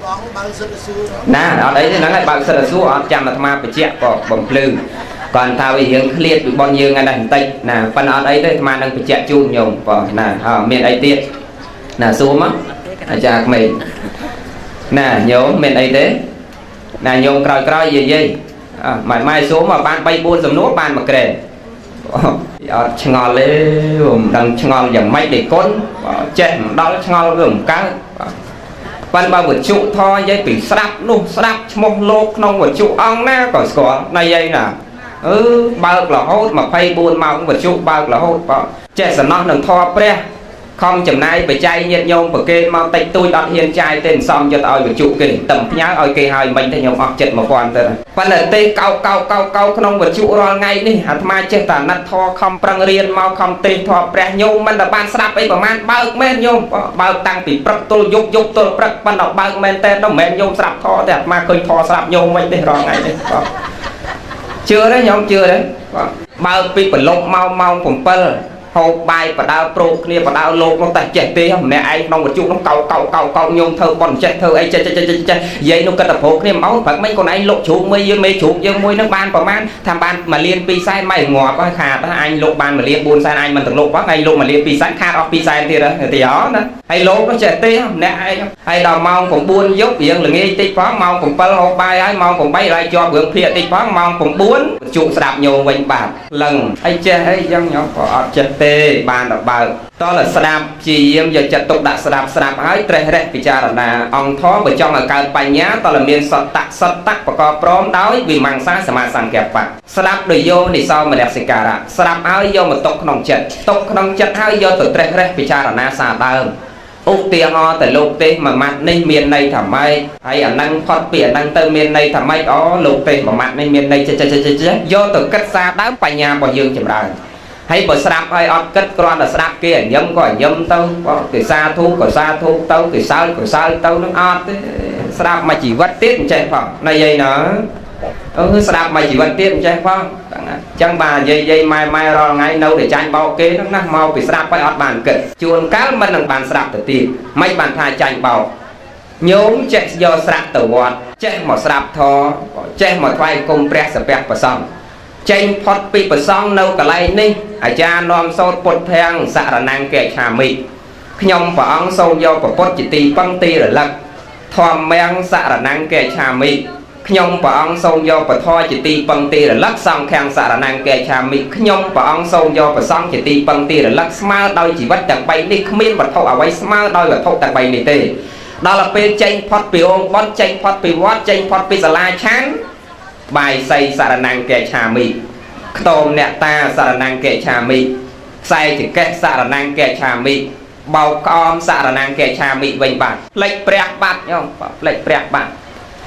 បងបើសិទ្ធសួរ ណាអត់អីទេហ្នឹងហើយបើសិទ្ធសួរអត់ចាំអាត្មាបញ្ជាក់ក៏បំភ្លឺគាត់ថាវារៀងឃ្លាតពីប៉ុនយើងហ្នឹងបន្តិចណាប៉ុន្តែអត់អីទេអាត្មានឹងបញ្ជាក់ជូនញោមបងណាអើមានអីទៀតណាសួរមកអាចារ្យក្មេងណាញោមមានអីទេណាញោមក្រោយក្រោយយាយយាយអើម៉ែម៉ែសួរមកបាន3 4សំណួរបានមួយក្រែអត់ឆ្ងល់ទេមិនដឹងឆ្ងល់យ៉ាងម៉េចទេគុណចេះមិនដល់ឆ្ងល់វាមិនកើតប៉ិនបើវត្ថុធនិយាយពីស្ដាប់នោះស្ដាប់ឈ្មោះលោកក្នុងវត្ថុអង្គណាក៏ស្គាល់ណាយាយណាអឺបើករហូត24ម៉ោងវត្ថុបើករហូតបើចេះសំណោះនឹងធម៌ព្រះខំចំណាយបច្ច័យញាតញោមប្រគេនមកតិចតួចអត់ហ៊ានចាយទេសំយកទៅឲ្យវត្ថុគេតំផ្ញើឲ្យគេហើយមិញទេញោមអស់ចិត្ត1000ទៅប៉ុន្តែទេកោកោកោកោក្នុងវត្ថុរាល់ថ្ងៃនេះអាត្មាចេះតែអាណិតធម៌ខំប្រឹងរៀនមកខំទេសធម៌ព្រះញោមមិនតែបានស្ដាប់អីប្រហែលបើកមែនញោមបើកតាំងពីព្រឹកទល់យប់យប់ទល់ព្រឹកប៉ុន្តែបើកមែនតើមិនមែនញោមស្រាប់ធម៌ទេអាត្មាឃើញធម៌ស្រាប់ញោមវិញទេរាល់ថ្ងៃនេះបាទជឿទេញោមជឿទេបាទបើកពីប្រឡប់មកម៉ោង7ហូបបាយបដើប្រូកគ្នាបដើលោកនោះតែចេះទេម្នាក់ឯងក្នុងវត្ថុនោះកោកោកោកោញោមធ្វើបន់ចេះធ្វើអីចេះចេះចេះចេះយាយនោះគិតតែប្រូកគ្នាមកអូនព្រឹកមិញកូនឯងលុកជ្រូកមួយយើងមេជ្រូកយើងមួយនឹងបានប្រហែលថាបាន1លាន2សែនម៉ែងាប់ហើយខាតអញលុកបាន1លាន4សែនអញមិនទាំងលុកផងឯងលុក1លាន2សែនខាតអស់2សែនទៀតទីអណាហើយលោកនោះចេះទេម្នាក់ឯងហើយដល់ម៉ោង9យប់រៀងល្ងាចតិចផងម៉ោង7ហូបបាយហើយម៉ោង8ឡើយជាប់រឿងភាកតិចផងម៉ោង9ជក់ស្ដាប់ញោមវិញបាទលឹងហើយចេះអីចឹងញោមក៏អត់ចេះទេបានដល់បើកតើស្ដាប់ព្យាយាមយកចិត្តទុកដាក់ស្ដាប់ស្ដាប់ហើយត្រេះរេះពិចារណាអង្គធម៌បើចង់ឲ្យកើតបញ្ញាតើមានសត្តៈសត្តៈប្រកបព្រមដោយវិមង្សាសមាសង្កបៈស្ដាប់ដោយយោនិសោមនសិការៈស្ដាប់ហើយយកមកទុកក្នុងចិត្តទុកក្នុងចិត្តហើយយកទៅត្រេះរេះពិចារណាសារដើមឧទាហរណ៍ទៅលោកទេសមួយម៉ាត់នេះមានន័យថាម៉េចហើយអានឹងផុតពីអានឹងទៅមានន័យថាម៉េចអូលោកទេសមួយម៉ាត់នេះមានន័យចេះចេះចេះចេះយកទៅគិតសារដើមបញ្ញារបស់យើងចម្រើនហើយបើស្ដាប់ហើយអត់គិតគ្រាន់តែស្ដាប់គេញឹមក៏ញឹមទៅគេសាធុក៏សាធុទៅគេសើចក៏សើចទៅនឹងអត់ទេស្ដាប់មួយជីវិតទៀតមិនចេះផងណាយាយណាអឺស្ដាប់មួយជីវិតទៀតមិនចេះផងអញ្ចឹងបាទយាយយាយម៉ែម៉ែរាល់ថ្ងៃនៅតែចាញ់បោកគេហ្នឹងណាមកពីស្ដាប់ហើយអត់បានគិតជួនកាលមិននឹងបានស្ដាប់ទៅទៀតមិនបានថាចាញ់បោកញោមចេះយកស្រាប់ទៅវត្តចេះមកស្ដាប់ធម៌ចេះមកថ្វាយគុំព្រះសាពះប្រសង់ចេញផុតពីប្រសង់នៅកន្លែងនេះអាចារ្យនាំសូត្រពុទ្ធាំងសរណង្កេឆាមិខ្ញុំព្រះអង្គសូមយកព្រះពុទ្ធជាទីពឹងទីរលឹកធម្មំសរណង្កេឆាមិខ្ញុំព្រះអង្គសូមយកពធជាទីពឹងទីរលឹកសង្ឃាំងសរណង្កេឆាមិខ្ញុំព្រះអង្គសូមយកព្រះសង្ឃជាទីពឹងទីរលឹកស្មើដោយជីវិតទាំង3នេះគ្មានវត្ថុអ្វីស្មើដោយវត្ថុទាំង3នេះទេដល់ពេលចេញផុតពីអង្គបុណ្យចេញផុតពីវត្តចេញផុតពីសាលាឆាន់បាយសីសរណង្កេឆាមិខ្ទមអ្នកតាសរណង្កេឆាមិខ្សែចកេះសរណង្កេឆាមិបោកក្អមសរណង្កេឆាមិវិញបាទផ្លេចព្រះបាត់ញោមផ្លេចព្រះបាត់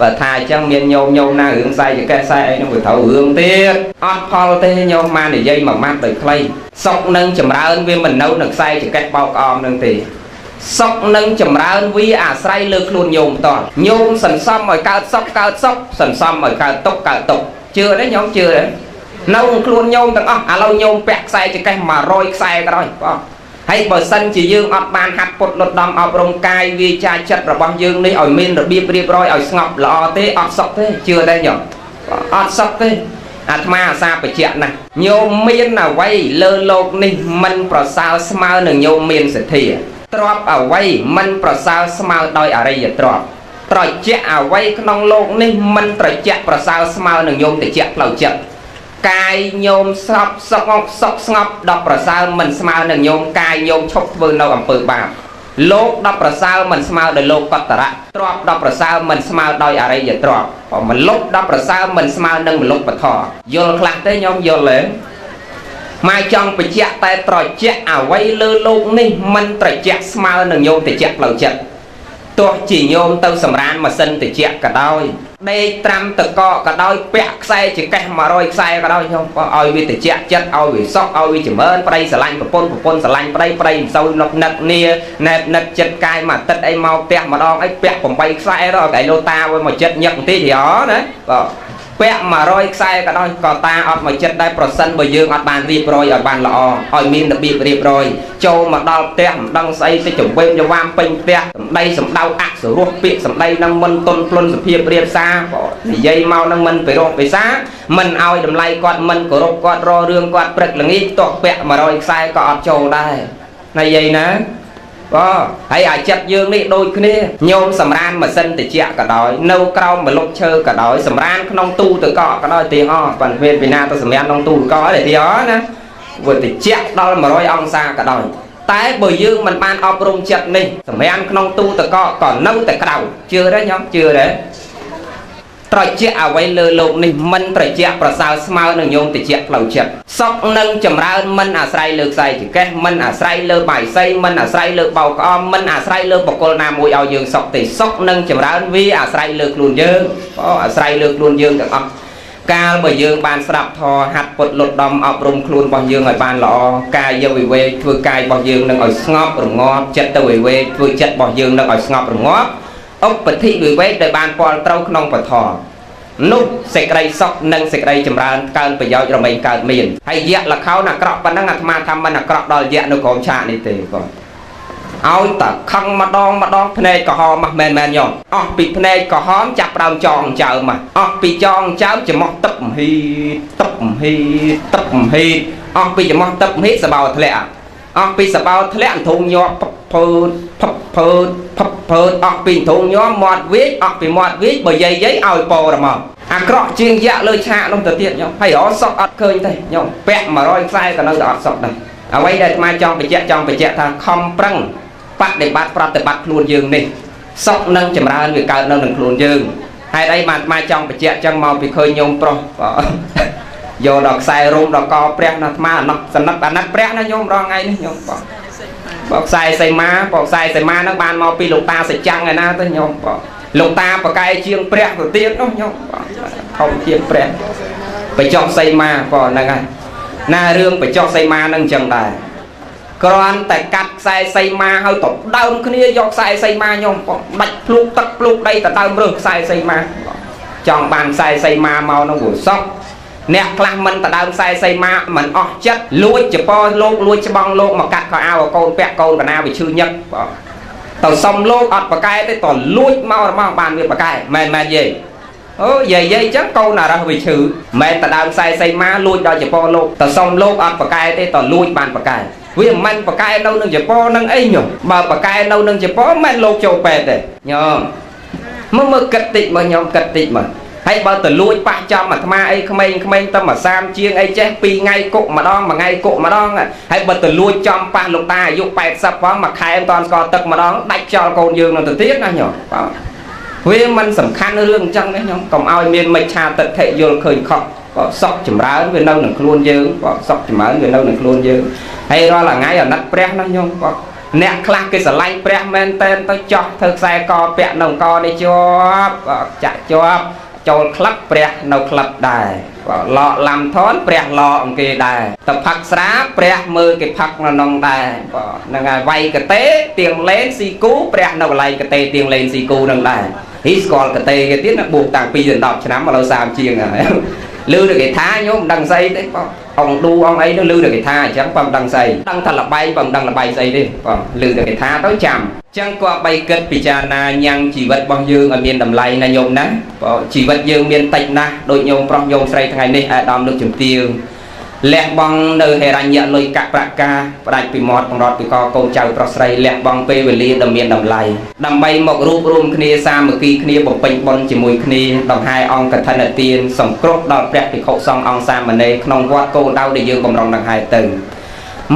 បើថាអញ្ចឹងមានញោមញោមណារឿងខ្សែចកេះខ្សែអីហ្នឹងវាត្រូវរឿងទៀតអត់ផលទេញោមមកនិយាយមួយម៉ាត់ដោយខ្លីសុកនឹងចម្រើនវាមិននៅនឹងខ្សែចកេះបោកក្អមនឹងទេសុកនឹងចម្រើនវាអាស្រ័យលើខ្លួនញោមផ្ទាល់ញោមសន្សំឲ្យកើតសុខកើតសុខសន្សំឲ្យកើតទុក្ខកើតទុក្ខជឿទេញោមជឿទេនៅខ្លួនញោមទាំងអស់ឥឡូវញោមពាក់ខ្សែចកេះ100ខ្សែក៏ដោយបងហើយបើសិនជាយើងអត់បានហាត់ពុតលត់ដំអប់រំកាយវាចាចិត្តរបស់យើងនេះឲ្យមានរបៀបរៀបរយឲ្យស្ងប់ល្អទេអត់សុខទេជឿទេញោមអត់សុខទេអាត្មាអាសាបច្ចៈណាស់ញោមមានអ្វីលើលោកនេះមិនប្រសើរស្មើនឹងញោមមានសទ្ធាទ្រព្យអ្វីមិនប្រសើរស្មើដោយអរិយទ្រព្យត្រជាក់អ្វីក្នុងលោកនេះមិនត្រជាក់ប្រសើរស្មើនឹងញោមត្រជាក់ផ្លូវចិត្តកាយញោមស្ងប់សុខសុខស្ងប់ដល់ប្រសើរមិនស្មើនឹងញោមកាយញោមឈប់ធ្វើនៅអំពើបាបលោកដល់ប្រសើរមិនស្មើដោយលោកកតរៈទ្រព្យដល់ប្រសើរមិនស្មើដោយអរិយទ្រព្យមលុបដល់ប្រសើរមិនស្មើនឹងមលុបពធយល់ខ្លះទេញោមយល់ទេមកចង់បញ្ជាក់តែត្រជាក់អ្វីលើលោកនេះមិនត្រជាក់ស្មើនឹងញោមត្រជាក់ផ្លូវចិត្តទោះជាញោមទៅសម្រានម៉ាស៊ីនត្រជាក់ក៏ដោយដេកត្រាំតកក៏ដោយពាក់ខ្សែចកេះ100ខ្សែក៏ដោយញោមឲ្យវាត្រជាក់ចិត្តឲ្យវាសុខឲ្យវាចម្រើនប្តីស្រឡាញ់ប្រពន្ធប្រពន្ធស្រឡាញ់ប្តីប្តីមិនសូវនឹកនឹកនាណែបនឹកចិត្តកាយមួយអាទិត្យអីមកផ្ទះម្ដងអីពាក់8ខ្សែដល់កែលោតាឲ្យមកចិត្តញឹកបន្តិចហ៎ណាបាទ ពាក់100ខ្សែក៏ដោយក៏តាអត់មកចិត្តដែរប្រសិនបើយើងអត់បានរៀបរយឲ្យបានល្អឲ្យមានរបៀបរៀបរយចូលមកដល់ផ្ទះមិនដឹងស្អីទៅចវេមចវាមពេញផ្ទះសម្ដីសម្ដៅអសរោះពាក្យសម្ដីនឹងមិនទន់ភ្លន់សុភាពរៀបសារនិយាយមកនឹងមិនពិរោះពិសាមិនឲ្យតម្លៃគាត់មិនគោរពគាត់ររឿងគាត់ព្រឹកល្ងាចទោះពាក់100ខ្សែក៏អត់ចូលដែរណាយាយណាបាទហើយអាចិត្តយើងនេះដូចគ្នាញោមសម្រានម៉ាស៊ីនតិចក៏ដោយនៅក្រោមម្លប់ឈើក៏ដោយសម្រានក្នុងទូទឹកកកក៏ដោយទីហោប៉ុន្តែពីណាទៅសម្រានក្នុងទូទឹកកកទេទីហោណាវាតិចដល់100អង្សាក៏ដោយតែបើយើងមិនបានអប់រំចិត្តនេះសម្រានក្នុងទូទឹកកកក៏នៅតែក្តៅជឿទេញោមជឿទេត្រជាក់អ្វីលើលោកនេះមិនត្រជាក់ប្រសើរស្មើនឹងញោមត្រជាក់ផ្លូវចិត្តសុខនឹងចម្រើនមិនអាស្រ័យលើខ្សែចង្កេះមិនអាស្រ័យលើបាយសីមិនអាស្រ័យលើបោកក្អមមិនអាស្រ័យលើបុគ្គលណាមួយឲ្យយើងសុខទេសុខនឹងចម្រើនវាអាស្រ័យលើខ្លួនយើងអាស្រ័យលើខ្លួនយើងទាំងអស់កាលបើយើងបានស្ដាប់ធម៌ហាត់ពុតលុតដំអប់រំខ្លួនរបស់យើងឲ្យបានល្អកាយវិវេកធ្វើកាយរបស់យើងនឹងឲ្យស្ងប់រងាប់ចិត្តទៅវិវេកធ្វើចិត្តរបស់យើងនឹងឲ្យស្ងប់រងាប់ឧបធិវិវេកដែលបានពលត្រូវក្នុងពធនោះសេចក្តីសុខនិងសេចក្តីចម្រើនកើនប្រយោជន៍រមែងកើតមានហើយយៈលខោនអាក្រក់ប៉ុណ្ណឹងអាត្មាថាមិនអាក្រក់ដល់យៈនៅក្រោមឆាកនេះទេបងឲ្យតែខឹងម្ដងម្ដងភ្នែកក្រហមមកមែនមែនញោមអស់ពីភ្នែកក្រហមចាប់ដើមចងចើមមកអស់ពីចងចើមច្រមុះទឹកមហីទឹកមហីទឹកមហីអស់ពីច្រមុះទឹកមហីសបោធ្លាក់អស់ពីសបោធ្លាក់ធុងញាប់ផឹផឺតផឹផឺតផឹផឺតអស់ពីធុងញាប់មាត់វាចអស់ពីមាត់វាចបើយាយយាយឲ្យពោរមកអាក្រក់ជាងយៈលើឆាកនោះទៅទៀតញោមហើយរកសុកអត់ឃើញទេញោមពាក់100ខ្សែក៏នៅតែអត់សុកដែរអ្វីដែលអាត្មាចង់បញ្ជាក់ថាខំប្រឹងបដិបត្តិប្រតិបត្តិខ្លួនយើងនេះសុខនឹងចម្រើនវាកើតនៅនឹងខ្លួនយើងហេតុអីបានអាត្មាចង់បញ្ជាក់ចឹងមកពីឃើញញោមប្រុសយកដល់ខ្សែរុំដល់កព្រះណាអាត្មាអាណិតសណិតអាណិតព្រះណាញោមរាល់ថ្ងៃនេះញោមបងបកខ្សែសីមាបកខ្សែសីមាហ្នឹងបានមកពីលោកតាសច្ចាំងឯណាទៅញោមបងលោកតាប្រកែជាងព្រះទៅទៀតនោះញោមបងធំជាងព្រះបញ្ចុះសីមាបងហ្នឹងហើយណារឿងបញ្ចុះសីមាហ្នឹងអញ្ចឹងដែរគ្រាន់តែកាត់ខ្សែសីមាហើយទៅដើមគ្នាយកខ្សែសីមាញោមបងដាច់ភ្លុកទឹកភ្លុកដីទៅដើមរើសខ្សែសីមាចង់បានខ្សែសីមាមកនោះវាសក់អ្នកខ្លះមិនទៅដើមខ្សែសីមាមិនអស់ចិត្តលួចចពលោកលួចច្បងលោកមកកាត់ខោអាវកូនពាក់កូនកណាវាឈឺញឹកបងទៅសុំលោកអត់ប្រកែទេតលួចមករមកបានវាប្រកែមែនមែនយាយអូយាយយាយអញ្ចឹងកូនអារះវាឈឺមែនទៅដើមខ្សែសីមាលួចដល់ចពលោកទៅសុំលោកអត់ប្រកែទេតលួចបានប្រកែវាមិនប្រកែនៅនឹងចពនឹងអីញោមបើប្រកែនៅនឹងចពមិនលោកចូលពេទ្យទេញោមមើលគិតតិចមើលញោមគិតតិចមើលហើយបើទៅលួចប៉ះចំអាត្មាអីក្មេងៗទៅមួយសាមជាងអីចេះ2ថ្ងៃគុកម្ដងមួយថ្ងៃគុកម្ដងហើយបើទៅលួចចំប៉ះលោកតាអាយុ80ផងមួយខែមិនតាន់ស្គាល់ទឹកម្ដងដាច់ចោលកូនយើងនៅទៅទៀតណាញោមបាទវាមិនសំខាន់រឿងអញ្ចឹងទេញោមកុំឲ្យមានមិច្ឆាទិដ្ឋិយល់ឃើញខុសបើសុខចម្រើនវានៅនឹងខ្លួនយើងបើសុខចម្រើនវានៅនឹងខ្លួនយើងហើយរាល់ថ្ងៃអាណិតព្រះណាញោមបើអ្នកខ្លះគេស្រឡាញ់ព្រះមែនតែនទៅចោះធ្វើខ្សែកពាក់នៅកនេះជាប់ចាក់ជាប់ចូលក្លឹបព្រះនៅក្លឹបដែរលកឡាំថនព្រះលកអង្គគេដែរទៅផឹកស្រាព្រះមើលគេផឹកនៅក្នុងដែរហ្នឹងហើយវាយកតេទៀងលេនស៊ីគូព្រះនៅកន្លែងកតេទៀងលេនស៊ីគូនឹងដែរហ៊ីស្គាល់កតេគេទៀតណាបួសតាំងពី10ឆ្នាំឥឡូវ30ជាងហើយឮតែគេថាញោមមិនដឹងស្អីទេបងអង្គឌូអង្គអីនោះឮតែគេថាអញ្ចឹងបងមិនដឹងស្អីដឹងថាលបែងបងមិនដឹងលបែងស្អីទេបងឮតែគេថាទៅចាំចឹងក៏បីគិតពិចារណាញ៉ាំងជីវិតរបស់យើងឲ្យមានតម្លៃណាញោមណាបើជីវិតយើងមានតិចណាស់ដូចញោមប្រុសញោមស្រីថ្ងៃនេះអាដាមលោកជំទាវលះបង់នៅហិរញ្ញលុយកប្រកាផ្ដាច់ពីមាត់បង្រត់ពីកកូនចៅប្រុសស្រីលះបង់ពេលវេលាដ៏មានតម្លៃដើម្បីមករួបរួមគ្នាសាមគ្គីគ្នាបំពេញបុណ្យជាមួយគ្នាដង្ហែអង្គកឋិនទានសង្គ្រោះដល់ព្រះភិក្ខុសង្ឃអង្គសាមណេរក្នុងវត្តគោលដៅដែលយើងបំរុងដង្ហែទៅ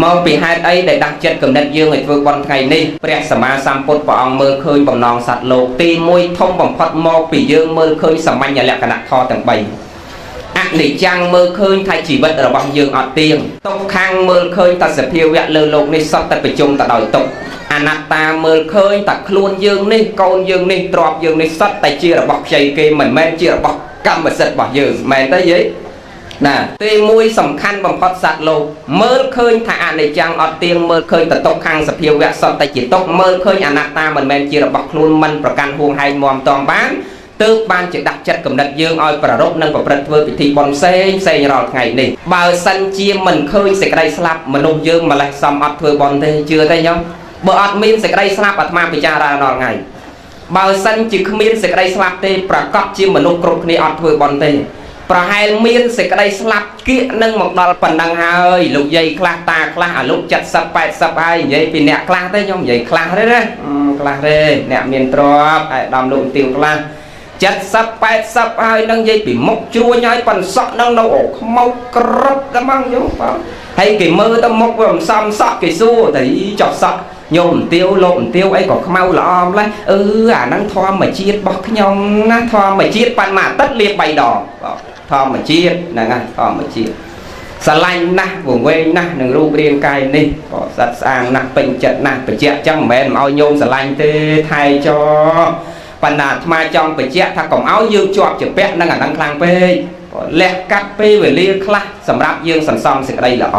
មកពីហេតុអីដែលដាស់ចិត្តគំនិតយើងឲ្យធ្វើបុណ្យថ្ងៃនេះព្រះសម្មាសម្ពុទ្ធព្រះអង្គមើលឃើញបំណងសត្វលោកទី1ធំបំផុតមកពីយើងមើលឃើញសាមញ្ញលក្ខណៈធម៌ទាំង3អនិច្ចំមើលឃើញថាជីវិតរបស់យើងអត់ទៀងទុក្ខំមើលឃើញថាសភាវៈលើលោកនេះសុទ្ធតែប្រជុំទៅដោយទុក្ខអនត្តាមើលឃើញថាខ្លួនយើងនេះកូនយើងនេះទ្រព្យយើងនេះសុទ្ធតែជារបស់ខ្ចីគេមិនមែនជារបស់កម្មសិទ្ធិរបស់យើងមែនទេយាយណាទី1សំខាន់បំផុតសត្វលោកមើលឃើញថាអនិច្ចំអត់ទៀងមើលឃើញតទុកខាងសភាវៈសុទ្ធតែជាទុកមើលឃើញអនត្តាមិនមែនជារបស់ខ្លួនមិនប្រកាន់ហួងហែងមមតងបាន ទើបបានជាដាក់ចិត្តកំណត់យើងឲ្យប្រារព្ធនិងប្រព្រឹត្តធ្វើពិធីបុណ្យផ្សេងផ្សេងរាល់ថ្ងៃនេះបើសិនជាមិនឃើញសេចក្តីស្លាប់មនុស្សយើងម្លេះសំអត់ធ្វើបុណ្យទេជឿទេញោមបើអត់មានសេចក្តីស្លាប់អាត្មាពិចារណារាល់ថ្ងៃបើសិនជាគ្មានសេចក្តីស្លាប់ទេប្រកាសជាមនុស្សគ្រប់គ្នាអត់ធ្វើបុណ្យទេប្រហែលមានសេចក្តីស្លាប់គៀកនឹងមកដល់ប៉ុណ្ណឹងហើយលោកយាយខ្លះតាខ្លះអាយុ70 80ហើយនិយាយពីអ្នកខ្លះទេខ្ញុំនិយាយខ្លះទេណាខ្លះទេអ្នកមានទ្រព្យឯកឧត្តមលោកទាវខ្លះ70 80ហើយនឹងនិយាយពីមុខជ្រួញហើយប៉ិនសក់នឹងនៅអូខ្មៅក្រឹបតែហ្មងយោបងហើយគេមើលទៅមុខវាមិនសមសក់គេសួរតែចប់សក់ញោមទាវលោកទាវអីក៏ខ្មៅល្អម្លេះអឺអាហ្នឹងធម្មជាតិរបស់ខ្ញុំណាធម្មជាតិប៉ាន់មួយអាទិត្យលាប3ដងធម្មជាតិហ្នឹងហើយធម្មជាតិស្រឡាញ់ណាស់វង្វេងណាស់នឹងរូបរាងកាយនេះក៏ស្អាតស្អាងណាស់ពេញចិត្តណាស់បញ្ជាក់ចឹងមិនមែនមិនឲ្យញោមស្រឡាញ់ទេថៃចប៉ុន្តែអាត្មាចង់បញ្ជាក់ថាកុំឲ្យយើងជាប់ជាពាក់នឹងអាហ្នឹងខ្លាំងពេកលះកាត់ពេលវេលាខ្លះសម្រាប់យើងសន្សំសេចក្តីល្អ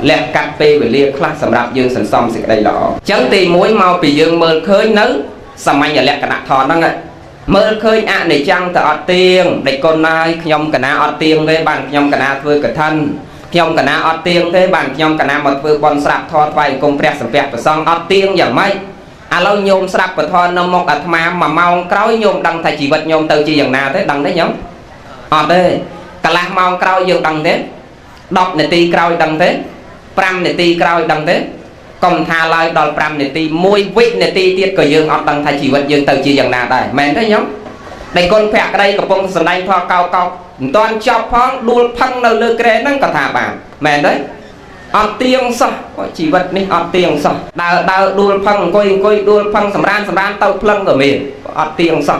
លះកាត់ពេលវេលាខ្លះសម្រាប់យើងសន្សំសេចក្តីល្អអញ្ចឹងទី1មកពីយើងមើលឃើញនៅសាមញ្ញលក្ខណៈធម៌ហ្នឹងមើលឃើញអនិច្ចំទៅអត់ទៀងដេចកូនណាយខ្ញុំកណាអត់ទៀងទេបានខ្ញុំកណាធ្វើកឋិនខ្ញុំកណាអត់ទៀងទេបានខ្ញុំកណាមកធ្វើបុណ្យស្រាប់ធម៌ថ្វាយអង្គមព្រះសំពះព្រះសង្ឃអត់ទៀងយ៉ាងម៉េចឥឡូវញោមស្រាប់ពធនៅមុខអាត្មាមួយម៉ោងក្រោយញោមដឹងថាជីវិតញោមទៅជាយ៉ាងណាទេដឹងទេញោមអត់ទេកន្លះម៉ោងក្រោយយើងដឹងទេ10នាទីក្រោយដឹងទេ5នាទីក្រោយដឹងទេកុំថាឡើយដល់5នាទី1វិនាទីទៀតក៏យើងអត់ដឹងថាជីវិតយើងទៅជាយ៉ាងណាដែរមែនទេញោមដៃគុណភក្តីកំពុងសម្ដែងធម៌កោកោមិនទាន់ចប់ផងដួលផឹងនៅលើក្រែហ្នឹងក៏ថាបានមែនទេអត់ទៀងសោះជីវិតនេះអត់ទៀងសោះដើរដើរដួលផឹងអង្គុយអង្គុយដួលផឹងសម្រានសម្រានទៅភ្លឹងក៏មានអត់ទៀងសោះ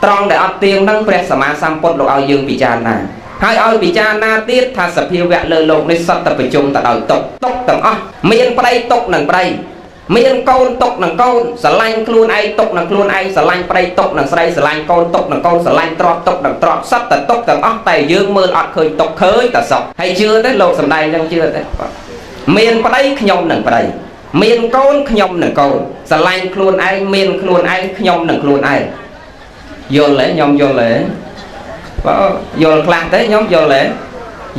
ត្រង់ដែលអត់ទៀងហ្នឹងព្រះសម្មាសម្ពុទ្ធលោកឲ្យយើងពិចារណាហើយឲ្យពិចារណាទៀតថាសភាវៈលើលោកនេះសុទ្ធតែប្រជុំទៅដោយទុក្ខទុក្ខទាំងអស់មានប្តីទុក្ខនឹងប្តីមានកូនទុកនឹងកូនស្រឡាញ់ខ្លួនឯងទុកនឹងខ្លួនឯងស្រឡាញ់ប្តីទុកនឹងស្រីស្រឡាញ់កូនទុកនឹងកូនស្រឡាញ់ទ្រព្យទុកនឹងទ្រព្យសុទ្ធតែទុកទាំងអស់តែយើងមើលអត់ឃើញទុកឃើញតែសុខហើយជឿទេលោកសំដែងចឹងជឿទេមានប្តីខ្ញុំនឹងប្តីមានកូនខ្ញុំនឹងកូនស្រឡាញ់ខ្លួនឯងមានខ្លួនឯងខ្ញុំនឹងខ្លួនឯងយល់ទេខ្ញុំយល់ទេបើយល់ខ្លះទេខ្ញុំយល់ទេ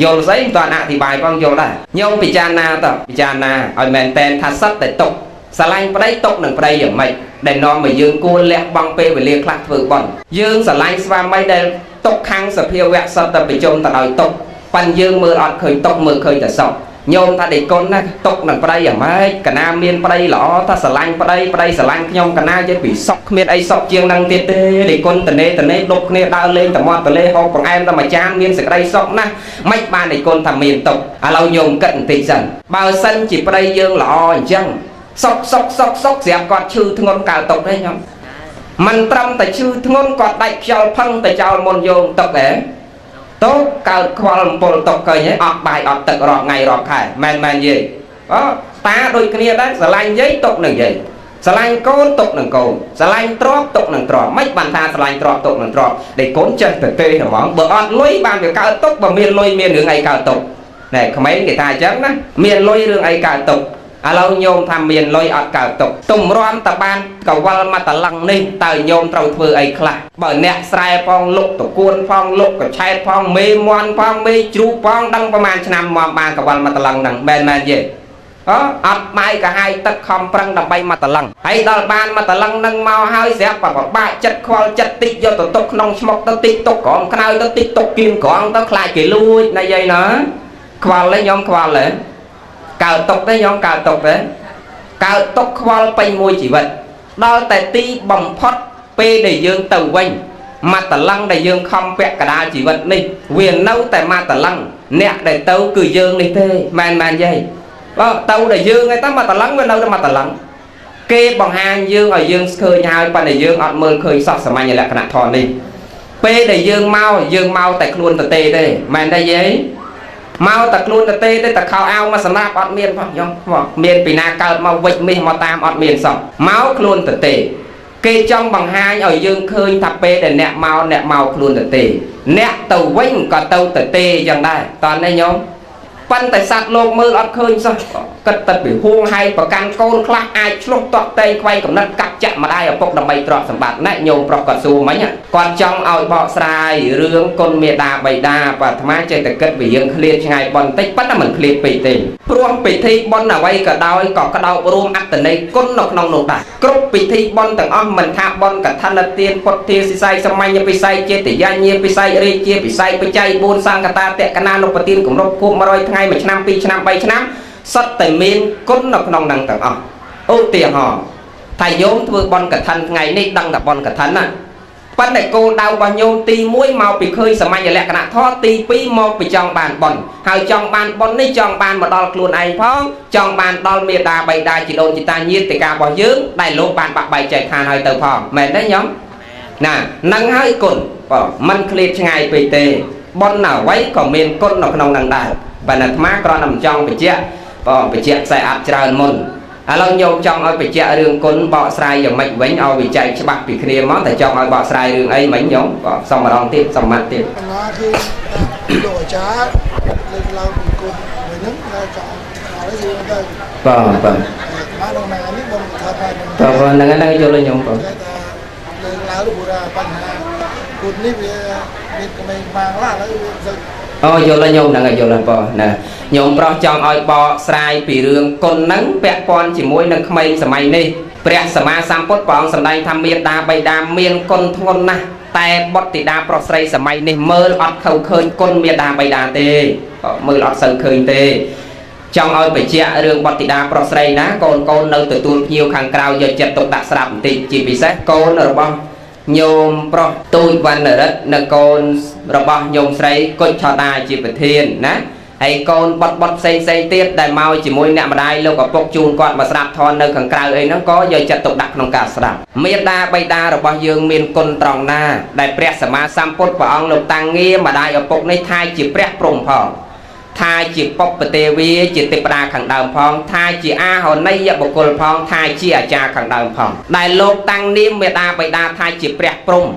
យល់ស្អីមិនទាន់អធិប្បាយផងយល់ដែរខ្ញុំពិចារណាទៅពិចារណាឲ្យមែនតែនថាសុទ្ធតែទុកស្រឡាញ់ប្តីទុកនឹងប្តីយ៉ាងម៉េចដែលនាំឲ្យយើងគួរលះបង់ពេលវេលាខ្លះធ្វើបុណ្យយើងស្រឡាញ់ស្វាមីដែលទុកខាងសភាវៈសុទ្ធតែប្រជុំទៅដោយទុកប៉ិនយើងមើលអត់ឃើញទុកមើលឃើញតែសុខញោមថាដេកុនណាទុកនឹងប្តីយ៉ាងម៉េចកណាមានប្តីល្អថាស្រឡាញ់ប្តីប្តីស្រឡាញ់ខ្ញុំកណាយើងពីសុខគ្មានអីសុខជាងនឹងទៀតទេដេកុនតនេតនេដប់គ្នាដើរលេងតែមាត់ទលេហូបបង្អែមតែមួយចានមានសេចក្តីសុខណាស់មិនបានដេកុនថាមានទុកឥឡូវញោមគិតបន្តិចសិនបើសិនជាប្តីយើងល្អអញ្ចឹងសុកសុកសុកសុកស្រាប់គាត់ឈឺធ្ងន់កើតទុកទេខ្ញុំមិនត្រឹមតែឈឺធ្ងន់គាត់ដាច់ខ្យល់ផឹងទៅចោលមុនយោងទុកទេទុកកើតខ្វល់អំពុលទុកឃើញទេអត់បាយអត់ទឹករាប់ថ្ងៃរាប់ខែមែនមែនយាយអូតាដូចគ្នាដែរស្រឡាញ់យាយទុកនឹងយាយស្រឡាញ់កូនទុកនឹងកូនស្រឡាញ់ទ្រព្យទុកនឹងទ្រព្យមិនបានថាស្រឡាញ់ទ្រព្យទុកនឹងទ្រព្យដែលកូនចេះទៅទេហ្មងបើអត់លុយបានវាកើតទុកបើមានលុយមានរឿងអីកើតទុកណែក្មេងគេថាអញ្ចឹងណាមានលុយរឿងអីកើតទុកឥឡូវញោមថាមានលុយអត់កើតទុកទំរាំតបានកវលមកតឡឹងនេះតើញោមត្រូវធ្វើអីខ្លះបើអ្នកស្រែផងលុកតកួនផងលុកកឆែតផងមេមន់ផងមេជ្រូកផងដឹងប្រហែលឆ្នាំមកបានកវលមកតឡឹងហ្នឹងមែនមែនយេអត់បាយកាហាយទឹកខំប្រឹងដើម្បីមកតឡឹងហើយដល់បានមកតឡឹងនឹងមកហើយស្រាប់បបាក់ចិត្តខ្វល់ចិត្តតិចយកទៅទុកក្នុងឆ្មុកទៅតិចទុកក្រោមខ្នើយទៅតិចទុកគៀនក្រងទៅខ្លាចគេលួចណាយាយណាខ្វល់ទេញោមខ្វល់ទេកើតទុកទេញោមកើតទុកទេកើតទុកខ្វល់ពេញមួយជីវិតដល់តែទីបំផុតពេលដែលយើងទៅវិញមកតឡឹងដែលយើងខំពាក់កដាលជីវិតនេះវានៅតែមកតឡឹងអ្នកដែលទៅគឺយើងនេះទេមែនមែនយាយបើទៅដែលយើងឯងតមកតឡឹងវានៅតែមកតឡឹងគេបង្ហាញយើងឲ្យយើងឃើញហើយប៉ុន្តែយើងអត់មើលឃើញសោះសាមញ្ញលក្ខណៈធម៌នេះពេលដែលយើងមកយើងមកតែខ្លួនតទេទេមែនទេយាយមកតែខ្លួនតទេទេតែខោអាវមកសម្រាប់អត់មានផងខ្ញុំមានពីណាកើតមកវិចមាសមកតាមអត់មានសោះមកខ្លួនតទេគេចង់បង្ហាញឲ្យយើងឃើញថាពេលដែលអ្នកមកអ្នកមកខ្លួនតទេអ្នកទៅវិញក៏ទៅតទេយ៉ាងដែរតើនេះញោម ប៉ុន្តែសត្វលោកមើលអត់ឃើញសោះគិតតែពីហួងហែងប្រកាន់កូនខ្លះអាចឆ្លុះតក់តែងខ្វែងកំណត់កាប់ចាក់ម្ដាយឪពុកដើម្បីទ្រព្យសម្បត្តិណែញោមប្រុសគាត់សួរមិញគាត់ចង់ឲ្យបកស្រាយរឿងគុណមេដាបៃតាបើអាត្មាចេះតែគិតវារឿងឃ្លាតឆ្ងាយប៉ុន្តិចប៉ុន្តែមិនឃ្លាតពេកទេព្រោះពិធីបុណ្យអ្វីក៏ដោយក៏ក្តោបរួមអត្តន័យគុណនៅក្នុងនោះដែរគ្រប់ពិធីបុណ្យទាំងអស់មិនថាបុណ្យកឋិនទានពុទ្ធាសិស័យសមញ្ញពិស័យចេតយាញាពិស័យរាជាពិស័យបច្ច័យ4សង្កតាតកណានុបទានគម្រប់ខួប100ថ្ងៃ1ឆ្នាំ2ឆ្នាំ3ឆ្នាំសុទ្ធតែមានគុណនៅក្នុងនឹងទាំងអស់ឧទាហរណ៍ថាញោមធ្វើបុណ្យកឋិនថ្ងៃនេះដឹងតែបុណ្យកឋិនណាប៉ុន្តែគោលដៅរបស់ញោមទី1មកពីឃើញសាមញ្ញលក្ខណៈធម៌ទី2មកពីចង់បានបុណ្យហើយចង់បានបុណ្យនេះចង់បានមកដល់ខ្លួនឯងផងចង់បានដល់មេដាបៃតាជីដូនជីតាញាតិការបស់យើងដែលលោកបានបាក់បែកចែកឋានហើយទៅផងមែនទេញោមណានឹងហើយគុណបើមិនឃ្លាតឆ្ងាយពេកទេបុណ្យអ្វីក៏មានគុណនៅក្នុងនឹងដែរបើអាត្មាគ្រាន់តែមិនចង់បញ្ជាក់បើបញ្ជាក់ខ្សែអាប់ច្រើនមុនឥឡូវញោមចង់ឲ្យបញ្ជាក់រឿងគុណបកស្រាយយ៉ាងម៉េចវិញឲ្យវិច័យច្បាស់ពីគ្នាមកតែចង់ឲ្យបកស្រាយរឿងអីមិញញោមបើសុំម្ដងទៀតសុំម៉ាត់ទៀត ណាគឺលោកអាចារ្យលើកឡើងពីគុណវិញហ្នឹងថាចង់ឲ្យយើងទៅ បាទបាទ មកដល់ណានេះបងថាថា បាទហ្នឹងហ្នឹងយល់ញោមបាទ តែលើកឡើងព្រោះថាបញ្ហាគុណនេះវាមានក្មេងបាងឡាឥឡូវវាទៅ អូយល់ញោមហ្នឹងយល់បងណាញោមប្រុសចង់ឲ្យបកស្រាយពីរឿងគុណហ្នឹងពាក់ព័ន្ធជាមួយនឹងក្មេងសម័យនេះព្រះសម្មាសម្ពុទ្ធព្រះអង្គសម្ដែងថាមេដាបៃតាមានគុណធ្ងន់ណាស់តែបុត្រធីតាប្រុសស្រីសម័យនេះមើលអត់ខៅឃើញគុណមេដាបៃតាទេមើលអត់សូវឃើញទេចង់ឲ្យបញ្ជាក់រឿងបុត្រធីតាប្រុសស្រីណាកូនកូននៅទទួលភ្ញៀវខាងក្រៅយកចិត្តទុកដាក់ស្រាប់បន្តិចជាពិសេសកូនរបស់ញោមប្រុសទូចវណ្ណរិទ្ធនិងកូនរបស់ញោមស្រីគុជឆតាជាប្រធានណាហើយកូនបុតបុតផ្សេងផ្សេងទៀតដែលមកជាមួយអ្នកម្ដាយលោកឪពុកជូនគាត់មកស្ដាប់ធម៌នៅខាងក្រៅអីហ្នឹងក៏យកចិត្តទុកដាក់ក្នុងការស្ដាប់មេដាបៃតារបស់យើងមានគុណត្រង់ណាដែលព្រះសម្មាសម្ពុទ្ធព្រះអង្គលោកតាំងងារម្ដាយឪពុកនេះថាជាព្រះព្រហ្មផងថាជាបុព្វទេវីជាទេពតាខាងដើមផងថាជាអាហនីយបុគ្គលផងថាជាអាចារ្យខាងដើមផងដែលលោកតាំងនាមមេដាបៃតាថាជាព្រះព្រហ្ម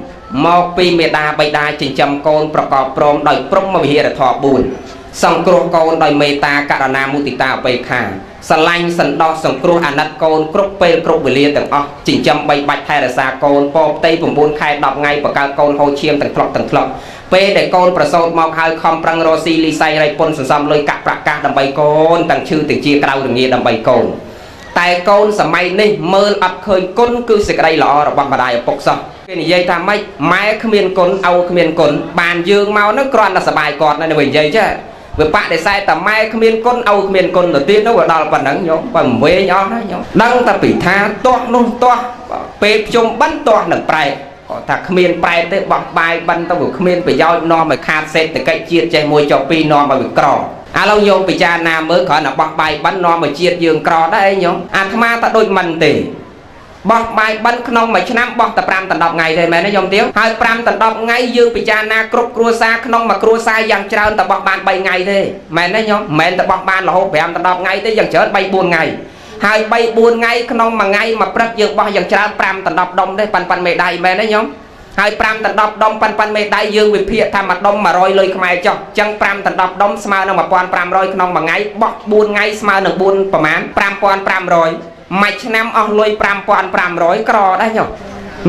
មកពីមេដាបៃតាចិញ្ចឹមកូនប្រកបព្រមដោយព្រហ្មវិហារធម៌4សង្គ្រោះកូនដោយមេត្តាករណាមុទិតាឧបេក្ខាស្រឡាញ់សន្តោសសង្គ្រោះអាណិតកូនគ្រប់ពេលគ្រប់វេលាទាំងអស់ចិញ្ចឹមបីបាច់ថែរក្សាកូនពោផ្ទៃ9ខែ10ថ្ងៃបង្កើតកូនហូរឈាមទាំងធ្លុកទាំងធ្លុកពេលដែលកូនប្រសូតមកហើយខំប្រឹងរកស៊ីលីសៃរៃពុនសន្សំលុយកាក់ប្រាក់កាសដើម្បីកូនទាំងឈឺទាំងជាក្រៅរងាដើម្បីកូនតែកូនសម័យនេះមើលអត់ឃើញគុណគឺសេចក្តីល្អរបស់ម្ដាយឪពុកសោះគេនិយាយថាម៉េចម៉ែគ្មានគុណឪគ្មានគុណបានយើងមកហ្នឹងគ្រាន់តែសបាយគាត់ណាស់និយាយចេះវាបដិសេធតែម៉ែគ្មានគុណឪគ្មានគុណទៅទៀតនោះវាដល់ប៉ុណ្ណឹងញោមបើមិនវែងអស់ណាញោមដឹងតែពីថាទាស់នោះទាស់ពេលភ្ជុំបិណ្ឌទាស់នឹងប្រែតគាត់ថាគ្មានប្រែតទេបោះបាយបិណ្ឌទៅវាគ្មានប្រយោជន៍នាំឲ្យខាតសេដ្ឋកិច្ចជាតិចេះមួយចុះពីរនាំឲ្យវាក្រឥឡូវញោមពិចារណាមើលគ្រាន់តែបោះបាយបិណ្ឌនាំឲ្យជាតិយើងក្រដែរអីញោមអាត្មាតែដូចមិនទេបោះបាយបិណ្ឌក្នុងមួយឆ្នាំបោះតែ5ដល់10ថ្ងៃទេមែនទេញោមទៀវហើយ5ដល់10ថ្ងៃយើងពិចារណាគ្រប់គ្រួសារក្នុងមួយគ្រួសារយ៉ាងច្រើនតែបោះបាន3ថ្ងៃទេមែនទេញោមមិនមែនតែបោះបានរហូត5ដល់10ថ្ងៃទេយ៉ាងច្រើន3 4ថ្ងៃហើយ3 4ថ្ងៃក្នុងមួយថ្ងៃមួយព្រឹកយើងបោះយ៉ាងច្រើន5ដល់10ដុំទេប៉ាន់ប៉ាន់មេដៃមែនទេញោមហើយ5ដល់10ដុំប៉ាន់ប៉ាន់មេដៃយើងវិភាគថាមួយដុំ100លុយខ្មែរចុះអញ្ចឹង5ដល់10ដុំស្មើនឹង1500ក្នុងមួយថ្ងៃបោះ4ថ្ងៃស្មើនឹង4ប្រមាណ5500មួយឆ្នាំអស់លុយ5500ក្រដែរញោម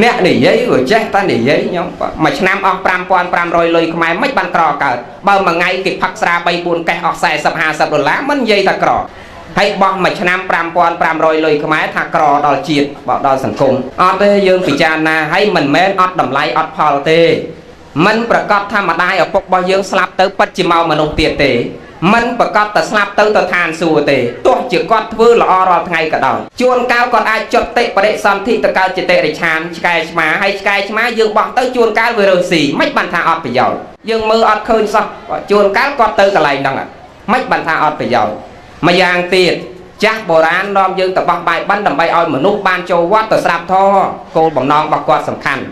អ្នកនិយាយក៏ចេះតែនិយាយញោមមួយឆ្នាំអស់5500លុយខ្មែរមិនបានក្រកើតបើមួយថ្ងៃគេផឹកស្រា3 4កេះអស់40 50ដុល្លារមិននិយាយថាក្រហើយបោះមួយឆ្នាំ5500លុយខ្មែរថាក្រដល់ជាតិបោះដល់សង្គមអត់ទេយើងពិចារណាហើយមិនមែនអត់តម្លៃអត់ផលទេមិនប្រកាសថាម្ដាយឪពុករបស់យើងស្លាប់ទៅពិតជាមកមនុស្សទៀតទេមិនប្រកាសតែស្លាប់ទៅទៅឋានសួគ៌ទេទោះជាគាត់ធ្វើល្អរាល់ថ្ងៃក៏ដោយជួនកាលគាត់អាចចុតតិបរិសន្ធិទៅកើតជាតិរិឆានឆ្កែឆ្មាហើយឆ្កែឆ្មាយើងបោះទៅជួនកាលវារើសស៊ីមិនបានថាអត់ប្រយោជន៍យើងមើលអត់ឃើញសោះជួនកាលគាត់ទៅកន្លែងហ្នឹងមិនបានថាអត់ប្រយោជន៍ម្យ៉ាងទៀតចាស់បុរាណនាំយើងទៅបោះបាយបិណ្ឌដើម្បីឲ្យមនុស្សបានចូលវត្តទៅស្រាប់ធម៌គោលបំណងរបស់គាត់សំខាន់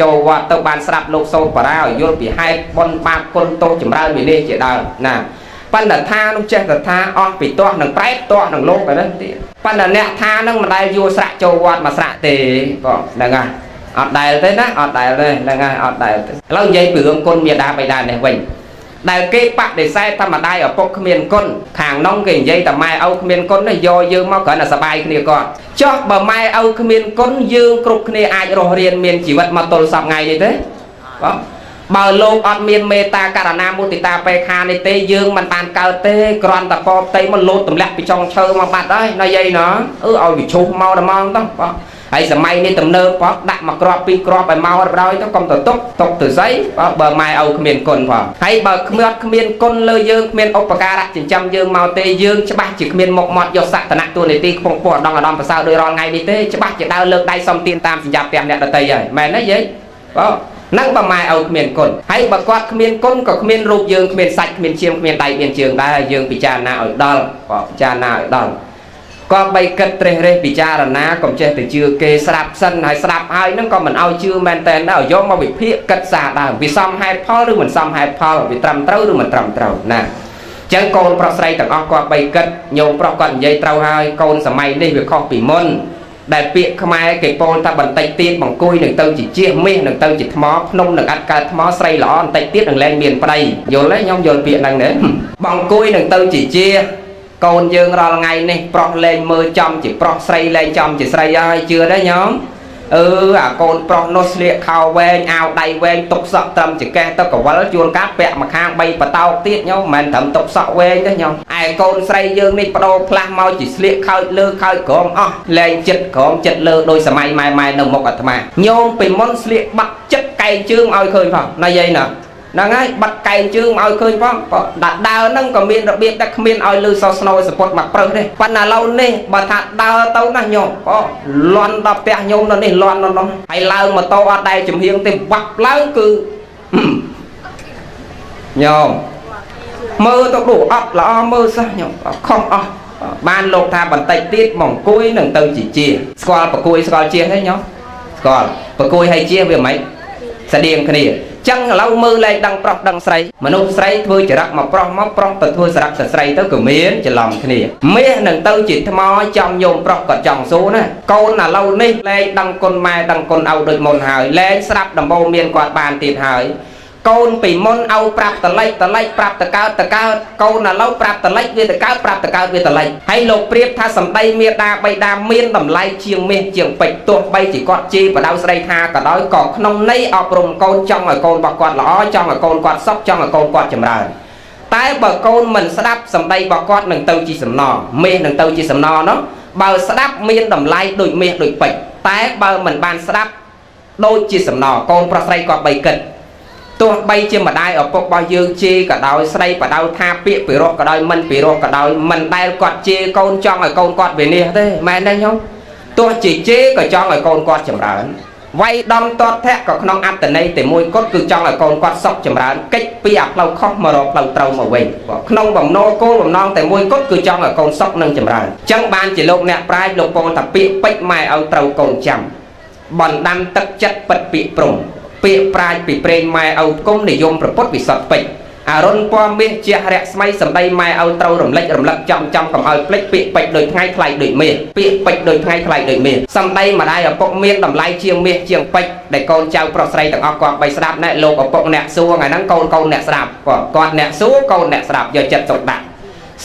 ចូលវត្តទៅបានស្រាប់លោកសូត្របរាឲ្យយល់ពីហេតុបុណ្យបាបគុណទោសចម្រើនវិន័យជាដើមណាប៉ុន្តែថានោះចេះតែថាអស់ពីទាស់នឹងប្រែតទាស់នឹងលោកទៅទៀតប៉ុន្តែអ្នកថានឹងមិនដែលយួរស្រាក់ចូលវត្តមកស្រាក់ទេបងហ្នឹងហើយអត់ដែលទេណាអត់ដែលទេហ្នឹងហើយអត់ដែលទេឥឡូវនិយាយពីរឿងគុណមេដាបៃតានេះវិញ ដែលគេបដិសេធថាម្ដាយឪពុកគ្មានគុណខាងនោះគេនិយាយតែម៉ែឪគ្មានគុណនេះយកយើងមកគ្រាន់តែសบายគ្នាគាត់ចុះបើម៉ែឪគ្មានគុណយើងគ្រប់គ្នាអាចរស់រានមានជីវិតមកទល់សប្ថ្ងៃនេះទេបាទបើលោកអត់មានមេត្តាករណាមុទិតាបេខានេះទេយើងមិនបានកើតទេគ្រាន់តែពផ្ទៃមកលោតទម្លាក់ពីចុងឈើមកបាត់ហើយណាយាយណាអឺឲ្យវាឈុះមកដល់ម៉ោងទៅបាទហើយសម័យនេះទំនើបផងដាក់មកគ្រាប់ពីរគ្រាប់ឲ្យមកដល់ទៅកុំទៅទុកទុកទៅស្អីបាទបើម៉ែឪគ្មានគុណផងហើយបើគ្មានគុណលើយើងគ្មានឧបការៈចិញ្ចឹមយើងមកទេយើងច្បាស់ជាគ្មានមុខមាត់យកសក្តានៈតួនាទីខ្ពង់ខ្ពស់ឧត្តមឧត្តមប្រសើរដោយរាល់ថ្ងៃនេះទេច្បាស់ជាដើរលើកដៃសុំទានតាមសញ្ញាផ្ទះអ្នកដទៃហើយមែនទេយាយបាទហ្នឹងបើម៉ែឪគ្មានគុណហើយបើគាត់គ្មានគុណក៏គ្មានរូបយើងគ្មានសាច់គ្មានឈាមគ្មានដៃមានជើងដែរយើងពិចារណាឲ្យដល់បាទពិចារណាឲ្យដល់ក៏បីគិតត្រេះរិះពិចារណាកុំចេះតែជឿគេស្រាប់សិនហើយស្រាប់ហើយហ្នឹងក៏មិនឲ្យជឿមែនតែនដែរឲ្យយកមកវិភាគគិតសារដើមវាសមហេតុផលឬមិនសមហេតុផលវាត្រឹមត្រូវឬមិនត្រឹមត្រូវណាចឹងកូនប្រុសស្រីទាំងអស់គាត់បីគិតញោមប្រុសគាត់និយាយត្រូវហើយកូនសម័យនេះវាខុសពីមុនដែលពាក្យខ្មែរគេពោលថាបន្តិចទៀតបង្គួយនឹងទៅជាជៀសមាសនឹងទៅជាថ្មភ្នំនឹងអត់កើតថ្មស្រីល្អបន្តិចទៀតនឹងលែងមានប្តីយល់ទេខ្ញុំយល់ពាក្យហ្នឹងទេបង្គួយនឹងទៅជាជៀសកូនយើងរាល់ថ្ងៃនេះប្រុសលែងមើលចំជាប្រុសស្រីលែងចំជាស្រីហើយជឿទេញោមអឺអាកូនប្រុសនោះស្លៀកខោវែងអាវដៃវែងទុកសក់ត្រឹមចកេះទៅកវលជួនកាលពាក់មកខាង3បតោកទៀតញោមមិនមែនត្រឹមទុកសក់វែងទេញោមឯកូនស្រីយើងនេះបដូរផ្លាស់មកជាស្លៀកខោចលើខោចក្រោមអស់លែងចិត្តក្រោមចិត្តលើដោយសម័យម៉ែម៉ែនៅមុខអាត្មាញោមពីមុនស្លៀកបាត់ចិត្តកែងជើងឲ្យឃើញផងណាយាយណាហ្នឹងហើយបាត់កែងជើងឲ្យឃើញផងដាក់ដើរហ្នឹងក៏មានរបៀបតែគ្មានឲ្យលឺសស្នោសពុតមកប្រឹសទេប៉ុន្តែឥឡូវនេះបើថាដើរទៅណាញោមអូលន់ដល់ផ្ទះញោមនៅនេះលន់នៅនោះហើយឡើងម៉ូតូអត់ដែលចំហៀងទេវាក់ឡើងគឺញោមមើលទៅដូចអត់ល្អមើលសោះញោមខុសអស់បានលោកថាបន្តិចទៀតមកអង្គុយនឹងទៅជាជាស្គាល់ប្រគួយស្គាល់ជាទេញោមស្គាល់ប្រគួយហើយជាវាមិនស្តៀងគ្នាចឹងឥឡូវមើលលែងដឹងប្រុសដឹងស្រីមនុស្សស្រីធ្វើចរិតមកប្រុសមកប្រុសទៅធ្វើចរិតស្រីទៅក៏មានច្រឡំគ្នាមាសនឹងទៅជាថ្មចំញោមប្រុសក៏ចង់សួរណាកូនឥឡូវនេះលែងដឹងគុណម៉ែដឹងគុណឪដូចមុនហើយលែងស្រាប់ដំបូងមានគាត់បានទៀតហើយកូនពីមុនឪប្រាប់តលិចតលិចប្រាប់តកើតតកើតកូនឥឡូវប្រាប់តលិចវាតកើតប្រាប់តកើតវាតលិចហើយលោកប្រៀបថាសម្ដីមេដាបៃតាមានតម្លៃជាងមាសជាងពេជ្រទោះបីជាគាត់ជេរបដៅស្ដីថាក៏ដោយក៏ក្នុងន័យអប់រំកូនចង់ឲ្យកូនរបស់គាត់ល្អចង់ឲ្យកូនគាត់សុខចង់ឲ្យកូនគាត់ចម្រើនតែបើកូនមិនស្ដាប់សម្ដីរបស់គាត់នឹងទៅជាសំណមាសនឹងទៅជាសំណនោះបើស្ដាប់មានតម្លៃដូចមាសដូចពេជ្រតែបើមិនបានស្ដាប់ដូចជាសំណកូនប្រុសស្រីក៏បីគិតទោះបីជាម្ដាយឪពុករបស់យើងជេរក៏ដោយស្ដីបដៅថាពាក្យពិរោះក៏ដោយមិនពិរោះក៏ដោយមិនដែលគាត់ជេរកូនចង់ឲ្យកូនគាត់វិនិច្ឆ័យទេមែនទេញោមទោះជាជេរក៏ចង់ឲ្យកូនគាត់ចម្រើនវាយដំទាត់ធាក់ក៏ក្នុងអត្តន័យតែមួយគត់គឺចង់ឲ្យកូនគាត់សុខចម្រើនកិច្ចពីអាផ្លូវខុសមករកផ្លូវត្រូវមកវិញក្នុងបំណងគោលបំណងតែមួយគត់គឺចង់ឲ្យកូនសុខនិងចម្រើនចឹងបានជាលោកអ្នកប្រាជ្ញលោកពោលថាពាក្យពេចន៍ម៉ែឲ្យត្រូវកូនចាំបណ្ដាំទឹកចិត្តពិតពាក្យព្រំពាក្យប្រាជ្ញពីព្រេងម៉ែឪគុំនិយមប្រពុតវិសុទ្ធពេជ្រអរុណពណ៌មាសជះរស្មីសម្ដីម៉ែឪត្រូវរំលេចរំលឹកចំចំកុំឲ្យភ្លេចពាក្យពេចន៍ដូចថ្ងៃថ្លៃដូចមាសពាក្យពេចន៍ដូចថ្ងៃថ្លៃដូចមាសសម្ដីម្ដាយឪពុកមានតម្លៃជាងមាសជាងពេជ្រដែលកូនចៅប្រុសស្រីទាំងអស់គាត់បីស្ដាប់ណែលោកឪពុកអ្នកសួរថ្ងៃហ្នឹងកូនកូនអ្នកស្ដាប់គាត់អ្នកសួរកូនអ្នកស្ដាប់យកចិត្តទុកដាក់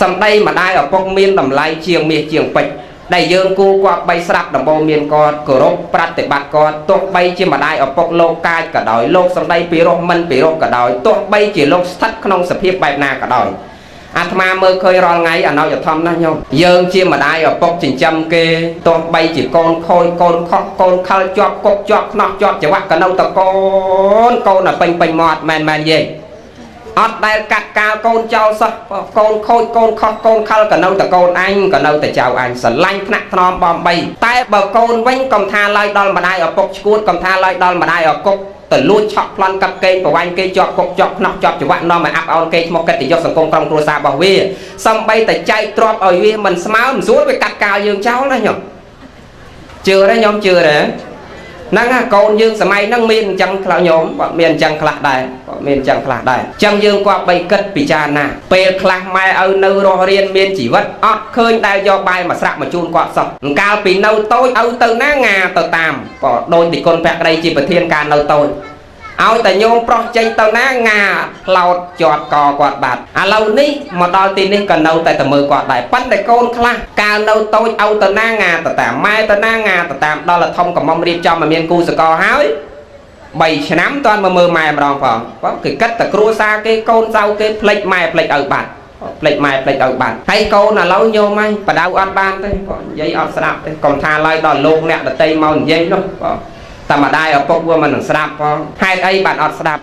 សម្ដីម្ដាយឪពុកមានតម្លៃជាងមាសជាងពេជ្រដែលយើងគួរគាត់បីស្រាប់ដំបូងមានគាត់គោរពប្រតិបត្តិគាត់ទោះបីជាម្ដាយឪពុកលោកកាចក៏ដោយលោកសម្ដីពីរោះមិនពីរោះក៏ដោយទោះបីជាលោកស្ថិតក្នុងសភាពបែបណាក៏ដោយអាត្មាមើលឃើញរាល់ថ្ងៃអណោចធំណាស់ញោមយើងជាម្ដាយឪពុកចិញ្ចឹមគេទោះបីជាកូនខូចកូនខុសកូនខលជាប់គុកជាប់ខ្នោះជាប់ច្រវាក់ក៏នៅតកូនកូនឲ្យពេញពេញមាត់មែនមែនយេអត់ដែលកាត់កាលកូនចោលសោះកូនខូចកូនខុសកូនខលក៏នៅតកូនអញក៏នៅតែចៅអញស្រឡាញ់ថ្នាក់ថ្នមបំបីតែបើកូនវិញកុំថាឡើយដល់ម្ដាយឪពុកឈួតកុំថាឡើយដល់ម្ដាយឪពុកទៅលួចឆក់ប្លន់កាប់កេងប្រវាញ់គេជាប់គុកជាប់ខ្នោះជាប់ច្រវាក់នាំឲ្យអាប់អោនគេឈ្មោះកិត្តិយសសង្គមក្រុមគ្រួសាររបស់វាសំបីតែចែកទ្រព្យឲ្យវាមិនស្មើមិនស្រួលវាកាត់កាលយើងចោលណាញោមជឿទេញោមជឿទេហ្នឹងណាកូនយើងសម័យហ្នឹងមានអញ្ចឹងខ្លះញោមគាត់មានអញ្ចឹងខ្លះដែរគាត់មានអញ្ចឹងខ្លះដែរអញ្ចឹងយើងគាត់បីគិតពិចារណាពេលខ្លះម៉ែឪនៅរស់រានមានជីវិតអត់ឃើញដែលយកបាយមកស្រាក់មកជូនគាត់សោះកាលពីនៅតូចឪទៅណាងាទៅតាមក៏ដូចទីគុណភក្តីជាប្រធានការនៅតូច ឲ្យតែញោមប្រុសចេញទៅណាងាផ្លោតជាប់កគាត់បាត់ឥឡូវនេះមកដល់ទីនេះក៏នៅតែទៅមើលគាត់ដែរប៉ុន្តែកូនខ្លះកាលនៅតូចឲ្យទៅណាងាទៅតាមម៉ែទៅណាងាទៅតាមដល់ធំកំមុំរៀបចំឲ្យមានគូសកលហើយ3ឆ្នាំតាន់មកមើលម៉ែម្ដងផងបងគេគិតតែគ្រួសារគេកូនចៅគេភ្លេចម៉ែភ្លេចឲ្យបាត់ភ្លេចម៉ែភ្លេចឲ្យបាត់ហើយកូនឥឡូវញោមហើយបដៅអត់បានទេបងនិយាយអត់ស្ដាប់ទេកុំថាឡើយដល់លោកអ្នកដតីមកនិយាយនោះបងតែម្ដាយឪពុកវាមិននឹងស្ដាប់ផងហេតុអីបានអត់ស្ដាប់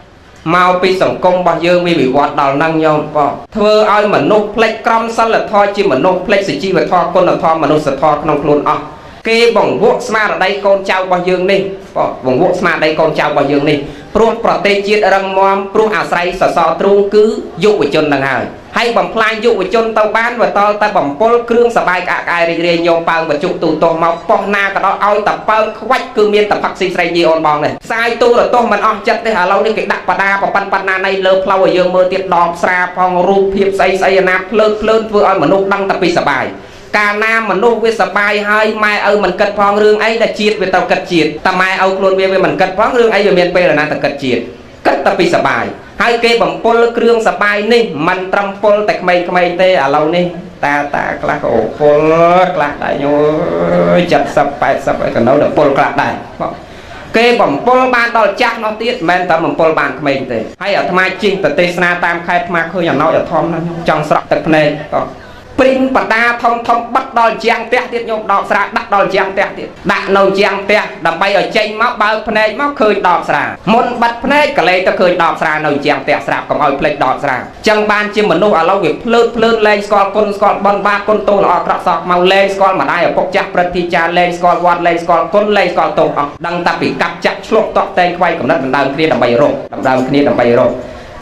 មកពីសង្គមរបស់យើងវាវិវត្តដល់នឹងញោមបងធ្វើឲ្យមនុស្សភ្លេចក្រមសីលធម៌ជាមនុស្សភ្លេចសុជីវធម៌គុណធម៌មនុស្សធម៌ក្នុងខ្លួនអស់គេបង្វក់ស្មារតីកូនចៅរបស់យើងនេះបងបង្វក់ស្មារតីកូនចៅរបស់យើងនេះព្រោះប្រទេសជាតិរឹងមាំព្រោះអាស្រ័យសសរទ្រូងគឺយុវជននឹងហើយហើយបំផ្លាញយុវជនទៅបានវាតតែបំពុលគ្រឿងសបាយក្អាកក្អាយរីករាយញោមប៉ើងបជុទូទោសមកប៉ុស្ណាក៏ដោយឲ្យតប៉ើងខ្វាច់គឺមានតផឹកស៊ីស្រីញីអូនបងនេះផ្សាយទូរទស្សន៍មិនអស់ចិត្តទេឥឡូវនេះគេដាក់បដាប្រប៉ិនប៉ុណ្ណាណៃលើផ្លូវឲ្យយើងមើលទៀតដបស្រាផងរូបភាពស្អីស្អីអាណាភ្លើតភ្លើនធ្វើឲ្យមនុស្សដឹងតែពីសបាយកាលណាមនុស្សវាសបាយហើយម៉ែឪមិនគិតផងរឿងអីដែលជាតិវាទៅគិតជាតិតែម៉ែឪខ្លួនវាមិនគិតផងរឿងអីវាមានពេលណាទៅគិតជាតិគិតតែពីសបាយហើយគេបំពុលគ្រឿងសបាយនេះមិនត្រឹមពុលតែក្មេងៗទេឥឡូវនេះតាតាខ្លះក៏អូពុលខ្លះដែរញយ70 80អីក៏នៅតែពុលខ្លះដែរគេបំពុលបានដល់ចាស់នោះទៀតមិនមែនតែបំពុលបានក្មេងទេហើយអាត្មាជិះប្រទេសនាតាមខេត្តអាត្មាឃើញអាណោចអាធំណាស់ចង់ស្រក់ទឹកភ្នែកក៏ព្រីងបដាធំធំបិទដល់ជាងផ្ទះទៀតញោមដកស្រាដាក់ដល់ជាងផ្ទះទៀតដាក់នៅជាងផ្ទះដើម្បីឲ្យចេញមកបើកភ្នែកមកឃើញដបស្រាមុនបិទភ្នែកក៏លេទៅឃើញដបស្រានៅជាងផ្ទះស្រាប់កុំឲ្យភ្លេចដបស្រាចឹងបានជាមនុស្សឥឡូវវាភ្លើតភ្លើនលែងស្គាល់គុណស្គាល់បុណ្យបាបគុណទោសល្អអាក្រក់សោះមកលែងស្គាល់ម្ដាយឪពុកចាស់ព្រឹទ្ធាចារ្យលែងស្គាល់វត្តលែងស្គាល់គុណលែងស្គាល់ទោសអស់ដឹងតែពីកាប់ចាក់ឆ្លុះតក់តែងខ្វៃកំណត់ដណ្ដើមគ្នាដើម្បីរកដណ្ដើមគ្នាដើម្បីរក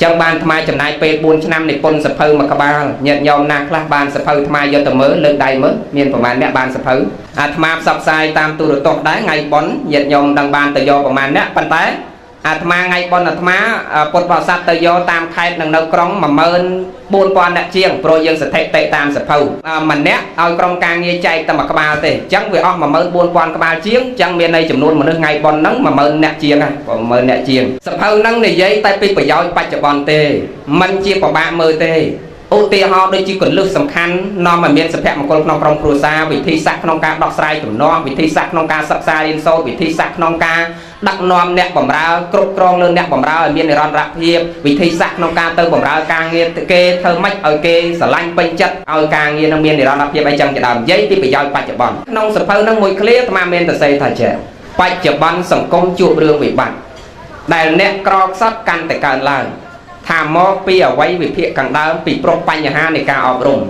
ចឹងបានអាត្មាចំណាយពេល4ឆ្នាំនិពន្ធសភៅមួយក្បាលញាតិញោមណាខ្លះបានសភៅអាត្មាយកទៅមើលលើកដៃមើលមានប្រហែលអ្នកបានសភៅអាត្មាផ្សព្វផ្សាយតាមទូរទស្សន៍ដែរថ្ងៃបុណ្យញាតិញោមដឹងបានទៅយកប្រហែលអ្នកប៉ុន្តែអាត្មាថ្ងៃបុណ្យអាត្មាពុទ្ធបរិស័ទទៅយកតាមខេត្តនិងនៅក្រុង14000អ្នកជាងព្រោះយើងស្ថិតិតាមសភៅម្នាក់ឲ្យក្រុមការងារចែកតែមួយក្បាលទេអញ្ចឹងវាអស់14000ក្បាលជាងអញ្ចឹងមានន័យចំនួនមនុស្សថ្ងៃបុណ្យហ្នឹង10000អ្នកជាងហ្នឹង10000អ្នកជាងសភៅហ្នឹងនិយាយតែពីប្រយោជន៍បច្ចុប្បន្នទេមិនជាពិបាកមើលទេឧទាហរណ៍ដូចជាកលឹះសំខាន់នាំឲ្យមានសុភមង្គលក្នុងក្រុមគ្រួសារវិធីសាស្ត្រក្នុងការដោះស្រាយទំនាស់វិធីសាស្ត្រក្នុងការសិក្សារៀនសូត្រវិធីសាស្ត្រក្នុងការដឹកនាំអ្នកបម្រើគ្រប់គ្រងលើអ្នកបម្រើឲ្យមាននិរន្តរភាពវិធីសាស្ត្រក្នុងការទៅបម្រើការងារគេធ្វើម៉េចឲ្យគេស្រឡាញ់ពេញចិត្តឲ្យការងារនឹងមាននិរន្តរភាពអីចឹងជាដើមនិយាយពីប្រយោជន៍បច្ចុប្បន្នក្នុងសភៅនឹងមួយឃ្លាអាត្មាមានសរសេរថាចេះបច្ចុប្បន្នសង្គមជួបរឿងវិបត្តិដែលអ្នកក្រខ្សត់កាន់តែកើនឡើងថាមកពីអ្វីវិភាគខាងដើមពីព្រោះបញ្ហានៃការអប់រំ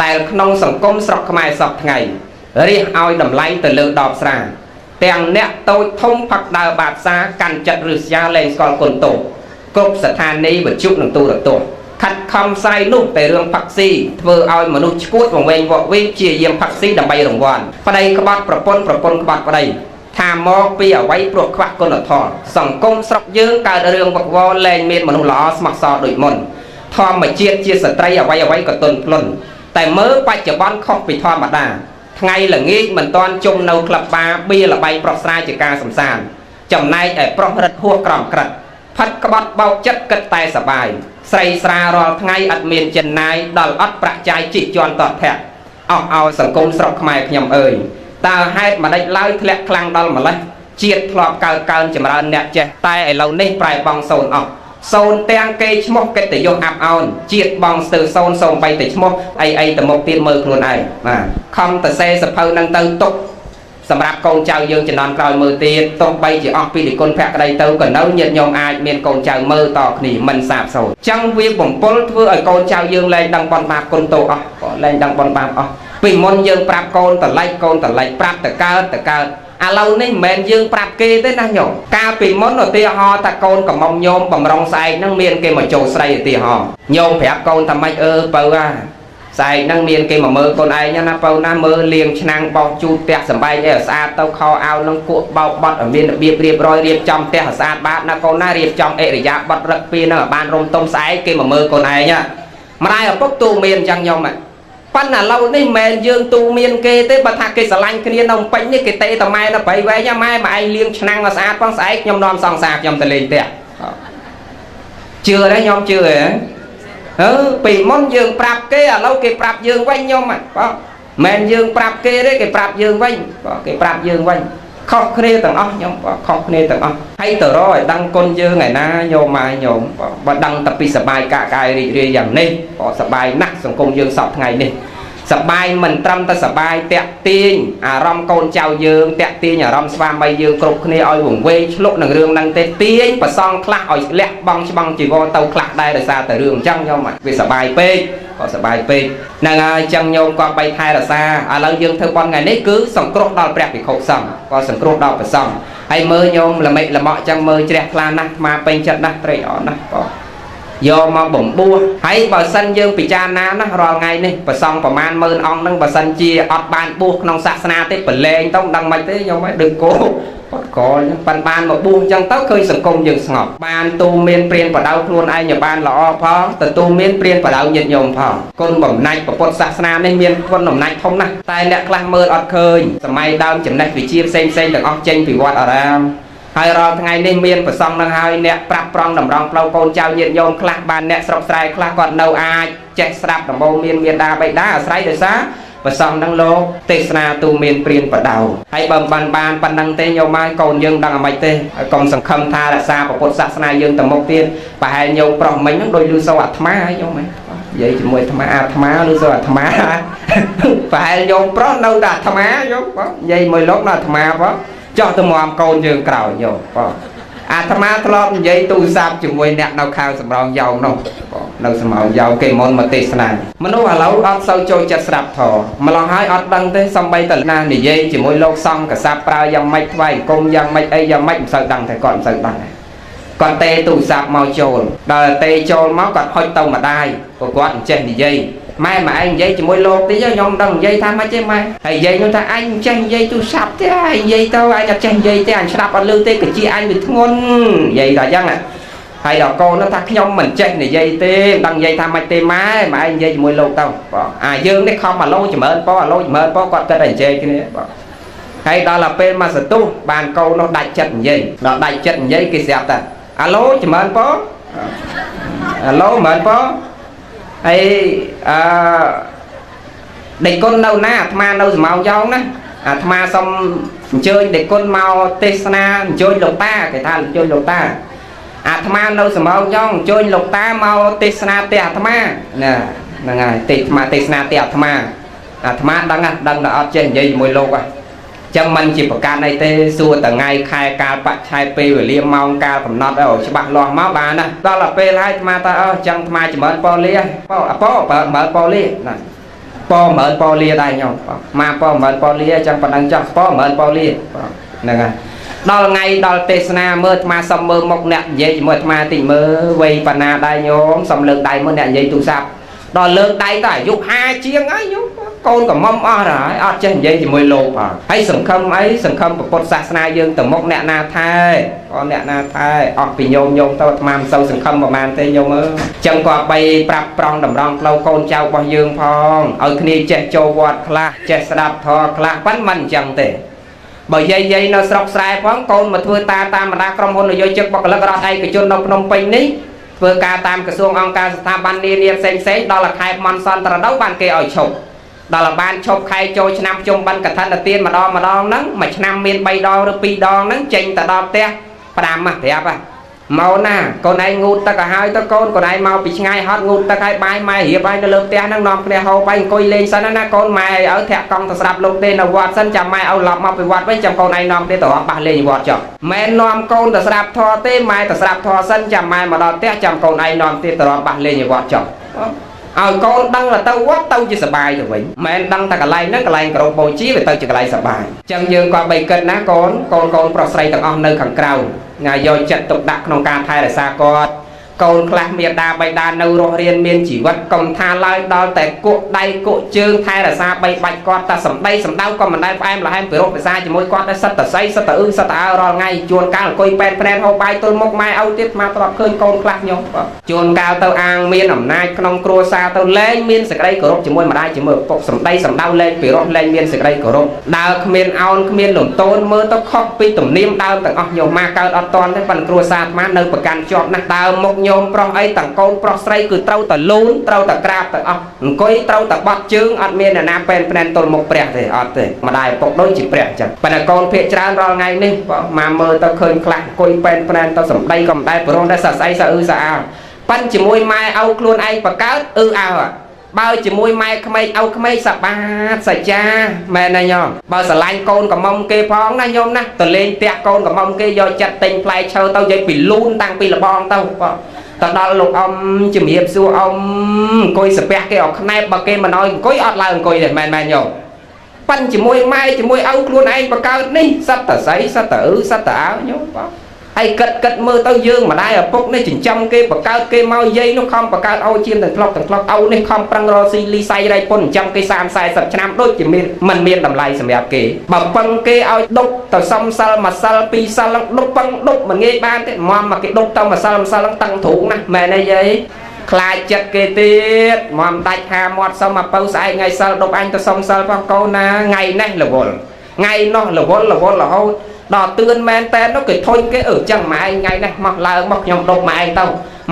ដែលក្នុងសង្គមស្រុកខ្មែរសពថ្ងៃរះឲ្យតម្លៃទៅលើដបស្រាទាំងអ្នកតូចធំផឹកដើរបាតសាកាន់ចិត្តឬស្យាលែងស្គាល់គុណទោសគ្រប់ស្ថានីយ៍វិទ្យុនិងទូរទស្សន៍ខិតខំផ្សាយនោះតែរឿងផឹកស៊ីធ្វើឲ្យមនុស្សឈួតវង្វេងវកវីជាយាមផឹកស៊ីដើម្បីរង្វាន់ប្តីក្បត់ប្រពន្ធប្រពន្ធក្បត់ប្តីថាមកពីអ្វីព្រោះខ្វះគុណធម៌សង្គមស្រុកយើងកើតរឿងវឹកវរលែងមានមនុស្សល្អស្មោះសរដូចមុនធម្មជាតិជាស្ត្រីអ្វីអ្វីក៏ទន់ភ្លន់តែមើលបច្ចុប្បន្នខុសពីធម្មតាថ្ងៃល្ងាចមិនតាន់ជុំនៅក្លឹបបារបៀលបែងប្រុសស្រាជាការសំសានចំណែកឯប្រុសរឹតហួសក្រំក្រិតផិតក្បត់បោកចិត្តគិតតែសបាយស្រីស្រារាល់ថ្ងៃអត់មានចិនណាយដល់អត់ប្រាក់ចាយជិះជាន់តថៈអស់ឲ្យសង្គមស្រុកខ្មែរខ្ញុំអើយតើហេតុម្ដេចឡើយធ្លាក់ខ្លាំងដល់ម្លេះជាតិធ្លាប់កើតកើនចម្រើនអ្នកចេះតែឥឡូវនេះប្រែបងសូនអស់សូនទាំងគេឈ្មោះកិត្តិយសអាប់អោនជាតិបងស្ទើរសូនសូមបីតែឈ្មោះអីអីទៅមុខទៀតមើលខ្លួនឯងបាទខំតសេសភៅនឹងទៅទុកសម្រាប់កូនចៅយើងជំនាន់ក្រោយមើលទៀតទោះបីជាអស់ពីនិគុណភក្តីទៅក៏នៅញាតិញោមអាចមានកូនចៅមើលតគ្នាមិនសាបសូន្យចឹងវាបំពុលធ្វើឲ្យកូនចៅយើងលែងដឹងបនបាបគុណទោសអស់ក៏លែងដឹងបនបាបអស់ពីមុនយើងប្រាប់កូនតលិចកូនតលិចប្រាប់តកើតតកើតឥឡូវនេះមិនមែនយើងប្រាប់គេទេណាញោមកាលពីមុនឧទាហរណ៍ថាកូនកំមុំញោមបំរុងស្អែកហ្នឹងមានគេមកចូលស្រីឧទាហរណ៍ញោមប្រាប់កូនថាម៉េចអើបើអាស្អែកហ្នឹងមានគេមកមើលកូនឯងណាបើណាមើលលាងឆ្នាំងបោសជូតផ្ទះសម្បែងអីឲ្យស្អាតទៅខោអាវហ្នឹងគក់បោកបត់ឲ្យមានរបៀបរៀបរយរៀបចំផ្ទះឲ្យស្អាតបាតណាកូនណារៀបចំអិរិយាបថរឹកពីហ្នឹងឲ្យបានរំទុំស្អែកគេមកមើលកូនឯងម្ដាយឪពុកទូមានអញ្ចឹងញោមប៉ុន្តែឥឡូវនេះមិនមែនយើងទូមានគេទេបើថាគេស្រឡាញ់គ្នានៅពេញនេះគេទេតម៉ែនៅព្រៃវែងម៉ែមកឯងលាងឆ្នាំងឲ្យស្អាតផងស្អែកខ្ញុំនាំសង្សារខ្ញុំទៅលេងផ្ទះ ជឿដែរញោមជឿហ៎អឺពីមុនយើងប្រាប់គេឥឡូវគេប្រាប់យើងវិញញោមបាទមិនយើងប្រាប់គេទេគេប្រាប់យើងវិញបាទគេប្រាប់យើងវិញខុសគ្នាទាំងអស់ញោមបាទខុសគ្នាទាំងអស់ហើយទៅរកឲ្យដឹងគុណយើងឯណាញោមម៉ែញោមបើដឹងតែពីសបាយកាកកាយរីករាយយ៉ាងនេះក៏សបាយណាស់សង្គមយើងសពថ្ងៃនេះសបាយមិនត្រឹមតែសបាយតាក់ទាញអារម្មណ៍កូនចៅយើងតាក់ទាញអារម្មណ៍ស្វាមីយើងគ្រប់គ្នាឲ្យវង្វេងឆ្លុកនឹងរឿងហ្នឹងទេទាញប្រសងខ្លះឲ្យលះបង់ច្បាំងជីវរទៅខ្លះដែរដោយសារតែរឿងអញ្ចឹងញោមវាសបាយពេកក៏សបាយពេកហ្នឹងហើយអញ្ចឹងញោមក៏បីថែរក្សាឥឡូវយើងធ្វើបុណ្យថ្ងៃនេះគឺសង្គ្រោះដល់ព្រះភិក្ខុសង្ឃក៏សង្គ្រោះដល់ព្រះសង្ឃហើយមើលញោមល្មិចល្មក់អញ្ចឹងមើលជ្រះថ្លាណាស់អាត្មាពេញចិត្តណាស់ត្រេកអរណាស់បងយកមកបំពោះហើយបើសិនយើងពិចារណាណារាល់ថ្ងៃនេះប្រសង់ប្រមាណ10000អង្គហ្នឹងបើសិនជាអត់បានបួសក្នុងសាសនាទេប្រឡែងទៅមិនដឹងមិនទេញោមហើយដូចគោគាត់កអញ្ចឹងប៉ាន់បានមកបួសអញ្ចឹងទៅឃើញសង្គមយើងស្ងប់បានទូមានព្រានបដៅខ្លួនឯងឲ្យបានល្អផងទទួលមានព្រានបដៅញាតិញោមផងគុណបំណាច់ពុទ្ធសាសនានេះមានគុណបំណាច់ធំណាស់តែអ្នកខ្លះមើលអត់ឃើញសម័យដើមចំណេះវិជ្ជាផ្សេងផ្សេងទាំងអស់ចេញពីវត្តអារាមហើយរាល់ថ្ងៃនេះមានប្រសង់នឹងហើយអ្នកប្រាប់ប្រងតម្រង់ផ្លូវកូនចៅញាតិញោមខ្លះបានអ្នកស្រុកស្រែខ្លះគាត់នៅអាចចេះស្ដាប់ដំបូងមានមេដាបៃតាអាស្រ័យដោយសារប្រសង់នឹងលោកទេសនាទូមានព្រានបដៅហើយបើមិនបានប៉ុណ្ណឹងទេញោមហើយកូនយើងដឹងអាម៉េចទេកុំសង្ឃឹមថារក្សាពុទ្ធសាសនាយើងទៅមុខទៀតប្រហែលញោមប្រុសមិញហ្នឹងដូចលឺសូរអាត្មាហើយញោមហ៎និយាយជាមួយអាត្មាអាត្មាលឺសូរអាត្មាប្រហែលញោមប្រុសនៅតែអាត្មាញោមបងនិយាយមួយលោកនៅអាត្មាបងចោះទៅមកូនយើងក្រោយញោមបងអាត្មាធ្លាប់និយាយទូរស័ព្ទជាមួយអ្នកនៅខាងសំរងយ៉ោងនោះបងនៅសំរងយ៉ោងគេមុនមកទេសនាមនុស្សឥឡូវអត់សូវចូលចិត្តស្ដាប់ធម៌ម្ល៉េះហើយអត់ដឹងទេសំបីតណានិយាយជាមួយលោកសង្ឃកសាប់ប្រើយ៉ាងម៉េចថ្វាយអង្គមយ៉ាងម៉េចអីយ៉ាងម៉េចមិនសូវដឹងតែគាត់មិនសូវដឹងគាត់ទេទូរស័ព្ទមកចូលដល់ទេចូលមកគាត់ហុចទៅម្ដាយព្រោះគាត់មិនចេះនិយាយម៉ែម៉ែឯងនិយាយជាមួយលោកតិចខ្ញុំមិនដឹងនិយាយថាម៉េចទេម៉ែហើយនិយាយនោះថាអញចេះនិយាយទូរស័ព្ទទេអញនិយាយទៅអញអត់ចេះនិយាយទេអញស្ដាប់អត់ឮទេកាជាអញវាធ្ងន់និយាយថាអញ្ចឹងហើយដល់កូននោះថាខ្ញុំមិនចេះនិយាយទេមិនដឹងនិយាយថាម៉េចទេម៉ែម៉ែឯងនិយាយជាមួយលោកទៅបងអាយើងនេះខំអាឡូចម្រើនប៉អាឡូចម្រើនប៉គាត់គិតតែនិយាយគ្នាបងហើយដល់ទៅពេលមកសន្ទុះបានកូននោះដាច់ចិត្តនិយាយដល់ដាច់ចិត្តនិយាយគេស្រាប់តែអាឡូចម្រើនប៉អាឡូចម្រើនប៉ហើយអឺដេចគុណនៅណាអាត្មានៅសមោងយ៉ងណាអាត្មាសុំអញ្ជើញដេចគុណមកទេសនាអញ្ជើញលោកតាគេថាអញ្ជើញលោកតាអាត្មានៅសមោងយ៉ងអញ្ជើញលោកតាមកទេសនាផ្ទះអាត្មាណាហ្នឹងហើយទេសអាទេសនាផ្ទះអាត្មាអាត្មាដឹងណាដឹងតែអត់ចេះនិយាយជាមួយលោកហ៎ចឹងមិនជាប្រការអីទេសួរតថ្ងៃខែកាលបច្ឆ័យពេលវេលាម៉ោងកាលកំណត់ឲ្យច្បាស់លាស់មកបានណាដល់ទៅពេលហើយអាត្មាថាអើចឹងអាត្មាចម្រើនប៉លាប៉អប៉ចម្រើនប៉លាណាប៉ចម្រើនប៉លាដែរញោមមកប៉ចម្រើនប៉លាចឹងប៉ុណ្ណឹងចោះប៉ចម្រើនប៉លាហ្នឹងហើយដល់ថ្ងៃដល់ទេសនាមើលអាត្មាសុំមើលមុខអ្នកនិយាយជាមួយអាត្មាតិចមើលវ័យប៉ុណ្ណាដែរញោមសុំលើកដៃមើលអ្នកនិយាយទូរស័ព្ទដល់លើកដៃទៅអាយុ50ជាងហើយញោមកូនកំមុំអស់ហើយអត់ចេះនិយាយជាមួយលោកផងហើយសង្ឃឹមអីសង្ឃឹមពុទ្ធសាសនាយើងទៅមុខអ្នកណាថែក៏អ្នកណាថែអស់ពីញោមញោមទៅអាត្មាមិនសូវសង្ឃឹមប្រហែលទេញោមអើយចឹងក៏បីប្រាប់ប្រងតម្រង់ផ្លូវកូនចៅរបស់យើងផងឲ្យគ្នាចេះចូលវត្តខ្លះចេះស្ដាប់ធម៌ខ្លះប៉ិនមិនអញ្ចឹងទេបើយាយយាយនៅស្រុកស្រែផងកូនមកធ្វើតាតាមបណ្ដាក្រុមហ៊ុននយោជិកបុគ្គលិករដ្ឋឯកជននៅភ្នំពេញនេះធ្វើការតាមក្រសួងអង្គការស្ថាប័ននានាផ្សេងផ្សេងដល់ខែមន់សន្នត្រដូវបានគេឲ្យឈប់ដល់បានឈប់ខែចូលឆ្នាំជុំបិណ្ឌកឋិនទានម្ដងម្ដងហ្នឹងមួយឆ្នាំមាន3ដងឬ2ដងហ្នឹងចេញទៅដល់ផ្ទះផ្ដាំមកប្រាប់ហ่ะមកណាកូនឯងងូតទឹកឲ្យហើយទៅកូនកូនឯងមកពីឆ្ងាយហត់ងូតទឹកឲ្យបាយម៉ែរៀបឲ្យនៅលើផ្ទះហ្នឹងនាំគ្នាហូបឲ្យអង្គុយលេងសិនណាកូនម៉ែឲ្យធាក់កង់ទៅស្រាប់លោកទេនៅវត្តសិនចាំម៉ែឲ្យឡប់មកពីវត្តវិញចាំកូនឯងនាំគ្នាទៅរំបាសលេងវត្តចុះម៉ែនាំកូនទៅស្រាប់ធម៌ទេម៉ែទៅស្រាប់ធម៌សិនចាំម៉ែមកដល់ផ្ទះចាំកូនឯងនាំគ្នាទៅរំបាសលេងវត្តចុះឲ្យកូនដឹងថាទៅវត្តទៅជាសបាយទៅវិញមិនដឹងថាកន្លែងហ្នឹងកន្លែងក្រោបបូជាវាទៅជាកន្លែងសបាយអញ្ចឹងយើងក៏បីគិតណាកូនកូនកូនប្រុសស្រីទាំងអស់នៅខាងក្រៅណាយកចិត្តទុកដាក់ក្នុងការថែរក្សាគាត់កូនខ្លះមេដាបៃតានៅរស់រៀនមានជីវិតកុំថាឡើយដល់តែគក់ដៃគក់ជើងថែរក្សាបីបាច់គាត់តែសម្ដីសម្ដៅក៏មិនដែលផ្អែមល្ហែមពិរោះភាសាជាមួយគាត់ដែរសិតតែស្អីសិតតែអឺសិតតែអើរាល់ថ្ងៃជួនកាលអង្គុយប៉ែនភ្នែនហូបបាយទល់មុខម៉ែឪទៀតមកធ្លាប់ឃើញកូនខ្លះញោមជួនកាលទៅអាងមានអំណាចក្នុងគ្រួសារទៅលែងមានសេចក្តីគោរពជាមួយម្ដាយជាមួយឪពុកសម្ដីសម្ដៅលែងពិរោះលែងមានសេចក្តីគោរពដើរគ្មានអោនគ្មានលំទោនមើលទៅខុសពីទំនៀមដើមទាំងអស់ញោមមកកើតអត់តាន់ទេប៉ុន្តែគ្រួសារអាត្មានៅប្រកាន់ជាប់ណាស់ដើមមុខញោ ញោមប្រុសអីទាំងកូនប្រុសស្រីគឺត្រូវតែលូនត្រូវតែក្រាបទាំងអស់អង្គុយត្រូវតែបត់ជើងអត់មានអ្នកណាពេនភ្នែនទល់មុខព្រះទេអត់ទេម្ដាយឪពុកដូចជាព្រះអញ្ចឹងប៉ុន្តែកូនភាកច្រើនរាល់ថ្ងៃនេះមកមើលទៅឃើញខ្លះអង្គុយពេនភ្នែនទៅសម្ដីក៏មិនដែលព្រមដែរសស្អីសអឺសអើប៉ិនជាមួយម៉ែឪខ្លួនឯងបកើតអឺអើបើជាមួយម៉ែក្មេកឪក្មេកសបាតសច្ចាមែនទេញោមបើស្រឡាញ់កូនកំមុំគេផងណាញោមណាទៅលេងផ្ទះកូនកំមុំគេយកចិត្តទិញផ្លែឈើទៅយាយពីលូនតាំងពីលបងទៅបងទៅដល់លោកអ៊ំជំរាបសួរអ៊ំអង្គុយសាពះគេអត់ខ្នែបបើគេមិនឲ្យអង្គុយអត់ឡើងអង្គុយទេមែនមែនញោមប៉ិនជាមួយម៉ែជាមួយឪខ្លួនឯងបកើតនេះសត្វតស័យសត្វតអឺសត្វតអើញោមបងហើយគិតគិតមើលទៅយើងម្ដាយឪពុកនេះចិញ្ចឹមគេបង្កើតគេមកយាយនោះខំបង្កើតឲ្យជាមទាំងធ្លុកទាំងធ្លុកឪនេះខំប្រឹងរកស៊ីលីសៃរៃពុនចិញ្ចឹមគេ30 40ឆ្នាំដូចជាមានមិនមានតម្លៃសម្រាប់គេបើពឹងគេឲ្យដប់ទៅសំសិលមួយសិលពីរសិលឡើងដប់ពឹងដប់មិនងាយបានទេមុំមកគេដប់ទៅមួយសិលមួយសិលឡើងតឹងទ្រូងណាស់មែនទេយាយខ្លាចចិត្តគេទៀតមុំដាច់ហាមាត់សុំមកពៅស្អែកថ្ងៃសិលដប់អញទៅសុំសិលផងកូនណាថ្ងៃនេះរវល់ថ្ងៃនោះរវល់រវល់រហូតដល់ទឿនមែនតើនោះគេធុញគេអឺចឹងម៉ែឯងថ្ងៃនេះមកឡើងមកខ្ញុំដប់ម៉ែឯងទៅ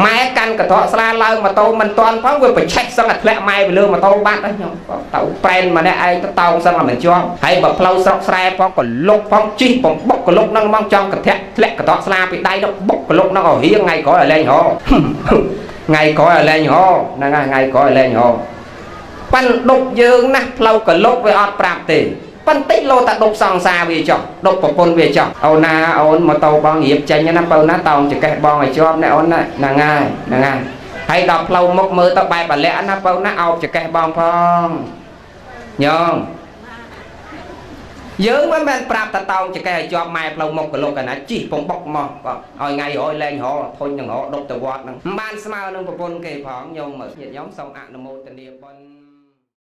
ម៉ែកាន់កត្រកស្លាឡើងម៉ូតូមិនតាន់ផងវាប្រឆេះសឹងតែធ្លាក់ម៉ែទៅលើម៉ូតូបាត់ហើយខ្ញុំទៅប្រែនម្នាក់ឯងទៅតោងសឹងតែមិនជាប់ហើយបើផ្លូវស្រុកស្រែផងក៏លុកផងជីកបំបុកកលុកហ្នឹងមកចង់កធាក់ធ្លាក់កត្រកស្លាពីដៃនោះបុកកលុកហ្នឹងឲ្យរៀងថ្ងៃក្រោយឲ្យលែងរថ្ងៃក្រោយឲ្យលែងរហ្នឹងហើយថ្ងៃក្រោយឲ្យលែងរប៉ិនដប់យើងណាផ្លូវកលុកវាអត់ប្រាប់ទេបន្តិចលោតាដប់សង្សារវាចោះដប់ប្រពន្ធវាចោះអូនណាអូនម៉ូតូបងរៀបចេញណាបើណាតោងចកេះបងឲ្យជាប់ណាអូនណាហ្នឹងហើយហ្នឹងហើយហើយដល់ផ្លូវមុខមើលទៅបែបបលាក់ណាបើណាអោបចកេះបងផងញោមយើងមិនមែនប្រាប់តាតោងចកេះឲ្យជាប់ម៉ែផ្លូវមុខកលុកណាជីពងបុកមកឲ្យថ្ងៃរយលែងរធុញនឹងរដប់ទៅវត្តហ្នឹងមិនបានស្មើនឹងប្រពន្ធគេផងញោមមើលញាតិញោមសូមអនុមោទនាបុណ្យ។